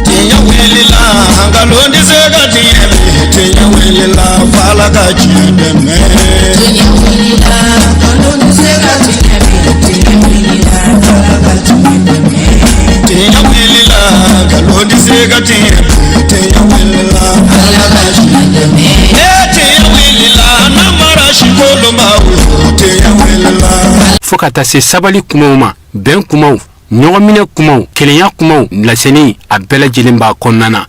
Tiɲɛ wulila, nkalon tɛ se ka tiɲɛ bi. Tiɲɛ wulila, f'Ala ka tiɲɛ dɛmɛ. Tiɲɛ wulila, nkalon tɛ se ka tiɲɛ bi. Tiɲɛ wulila, f'Ala ka tiɲɛ dɛmɛ. Tiɲɛ wulila, nkalon tɛ se ka tiɲɛ bi. Tiɲɛ wulila, Ala ka tiɲɛ dɛmɛ. Ee, tiɲɛ wulila, namara si kolon b'a wolo. Tiɲɛ wulila. Fo ka taa se sabali kumaw ma, bɛn kumaw, ɲɔgɔnminɛ kumaw, kelenya kumaw, laseni a bɛɛ lajɛlen b'a kɔnɔna na.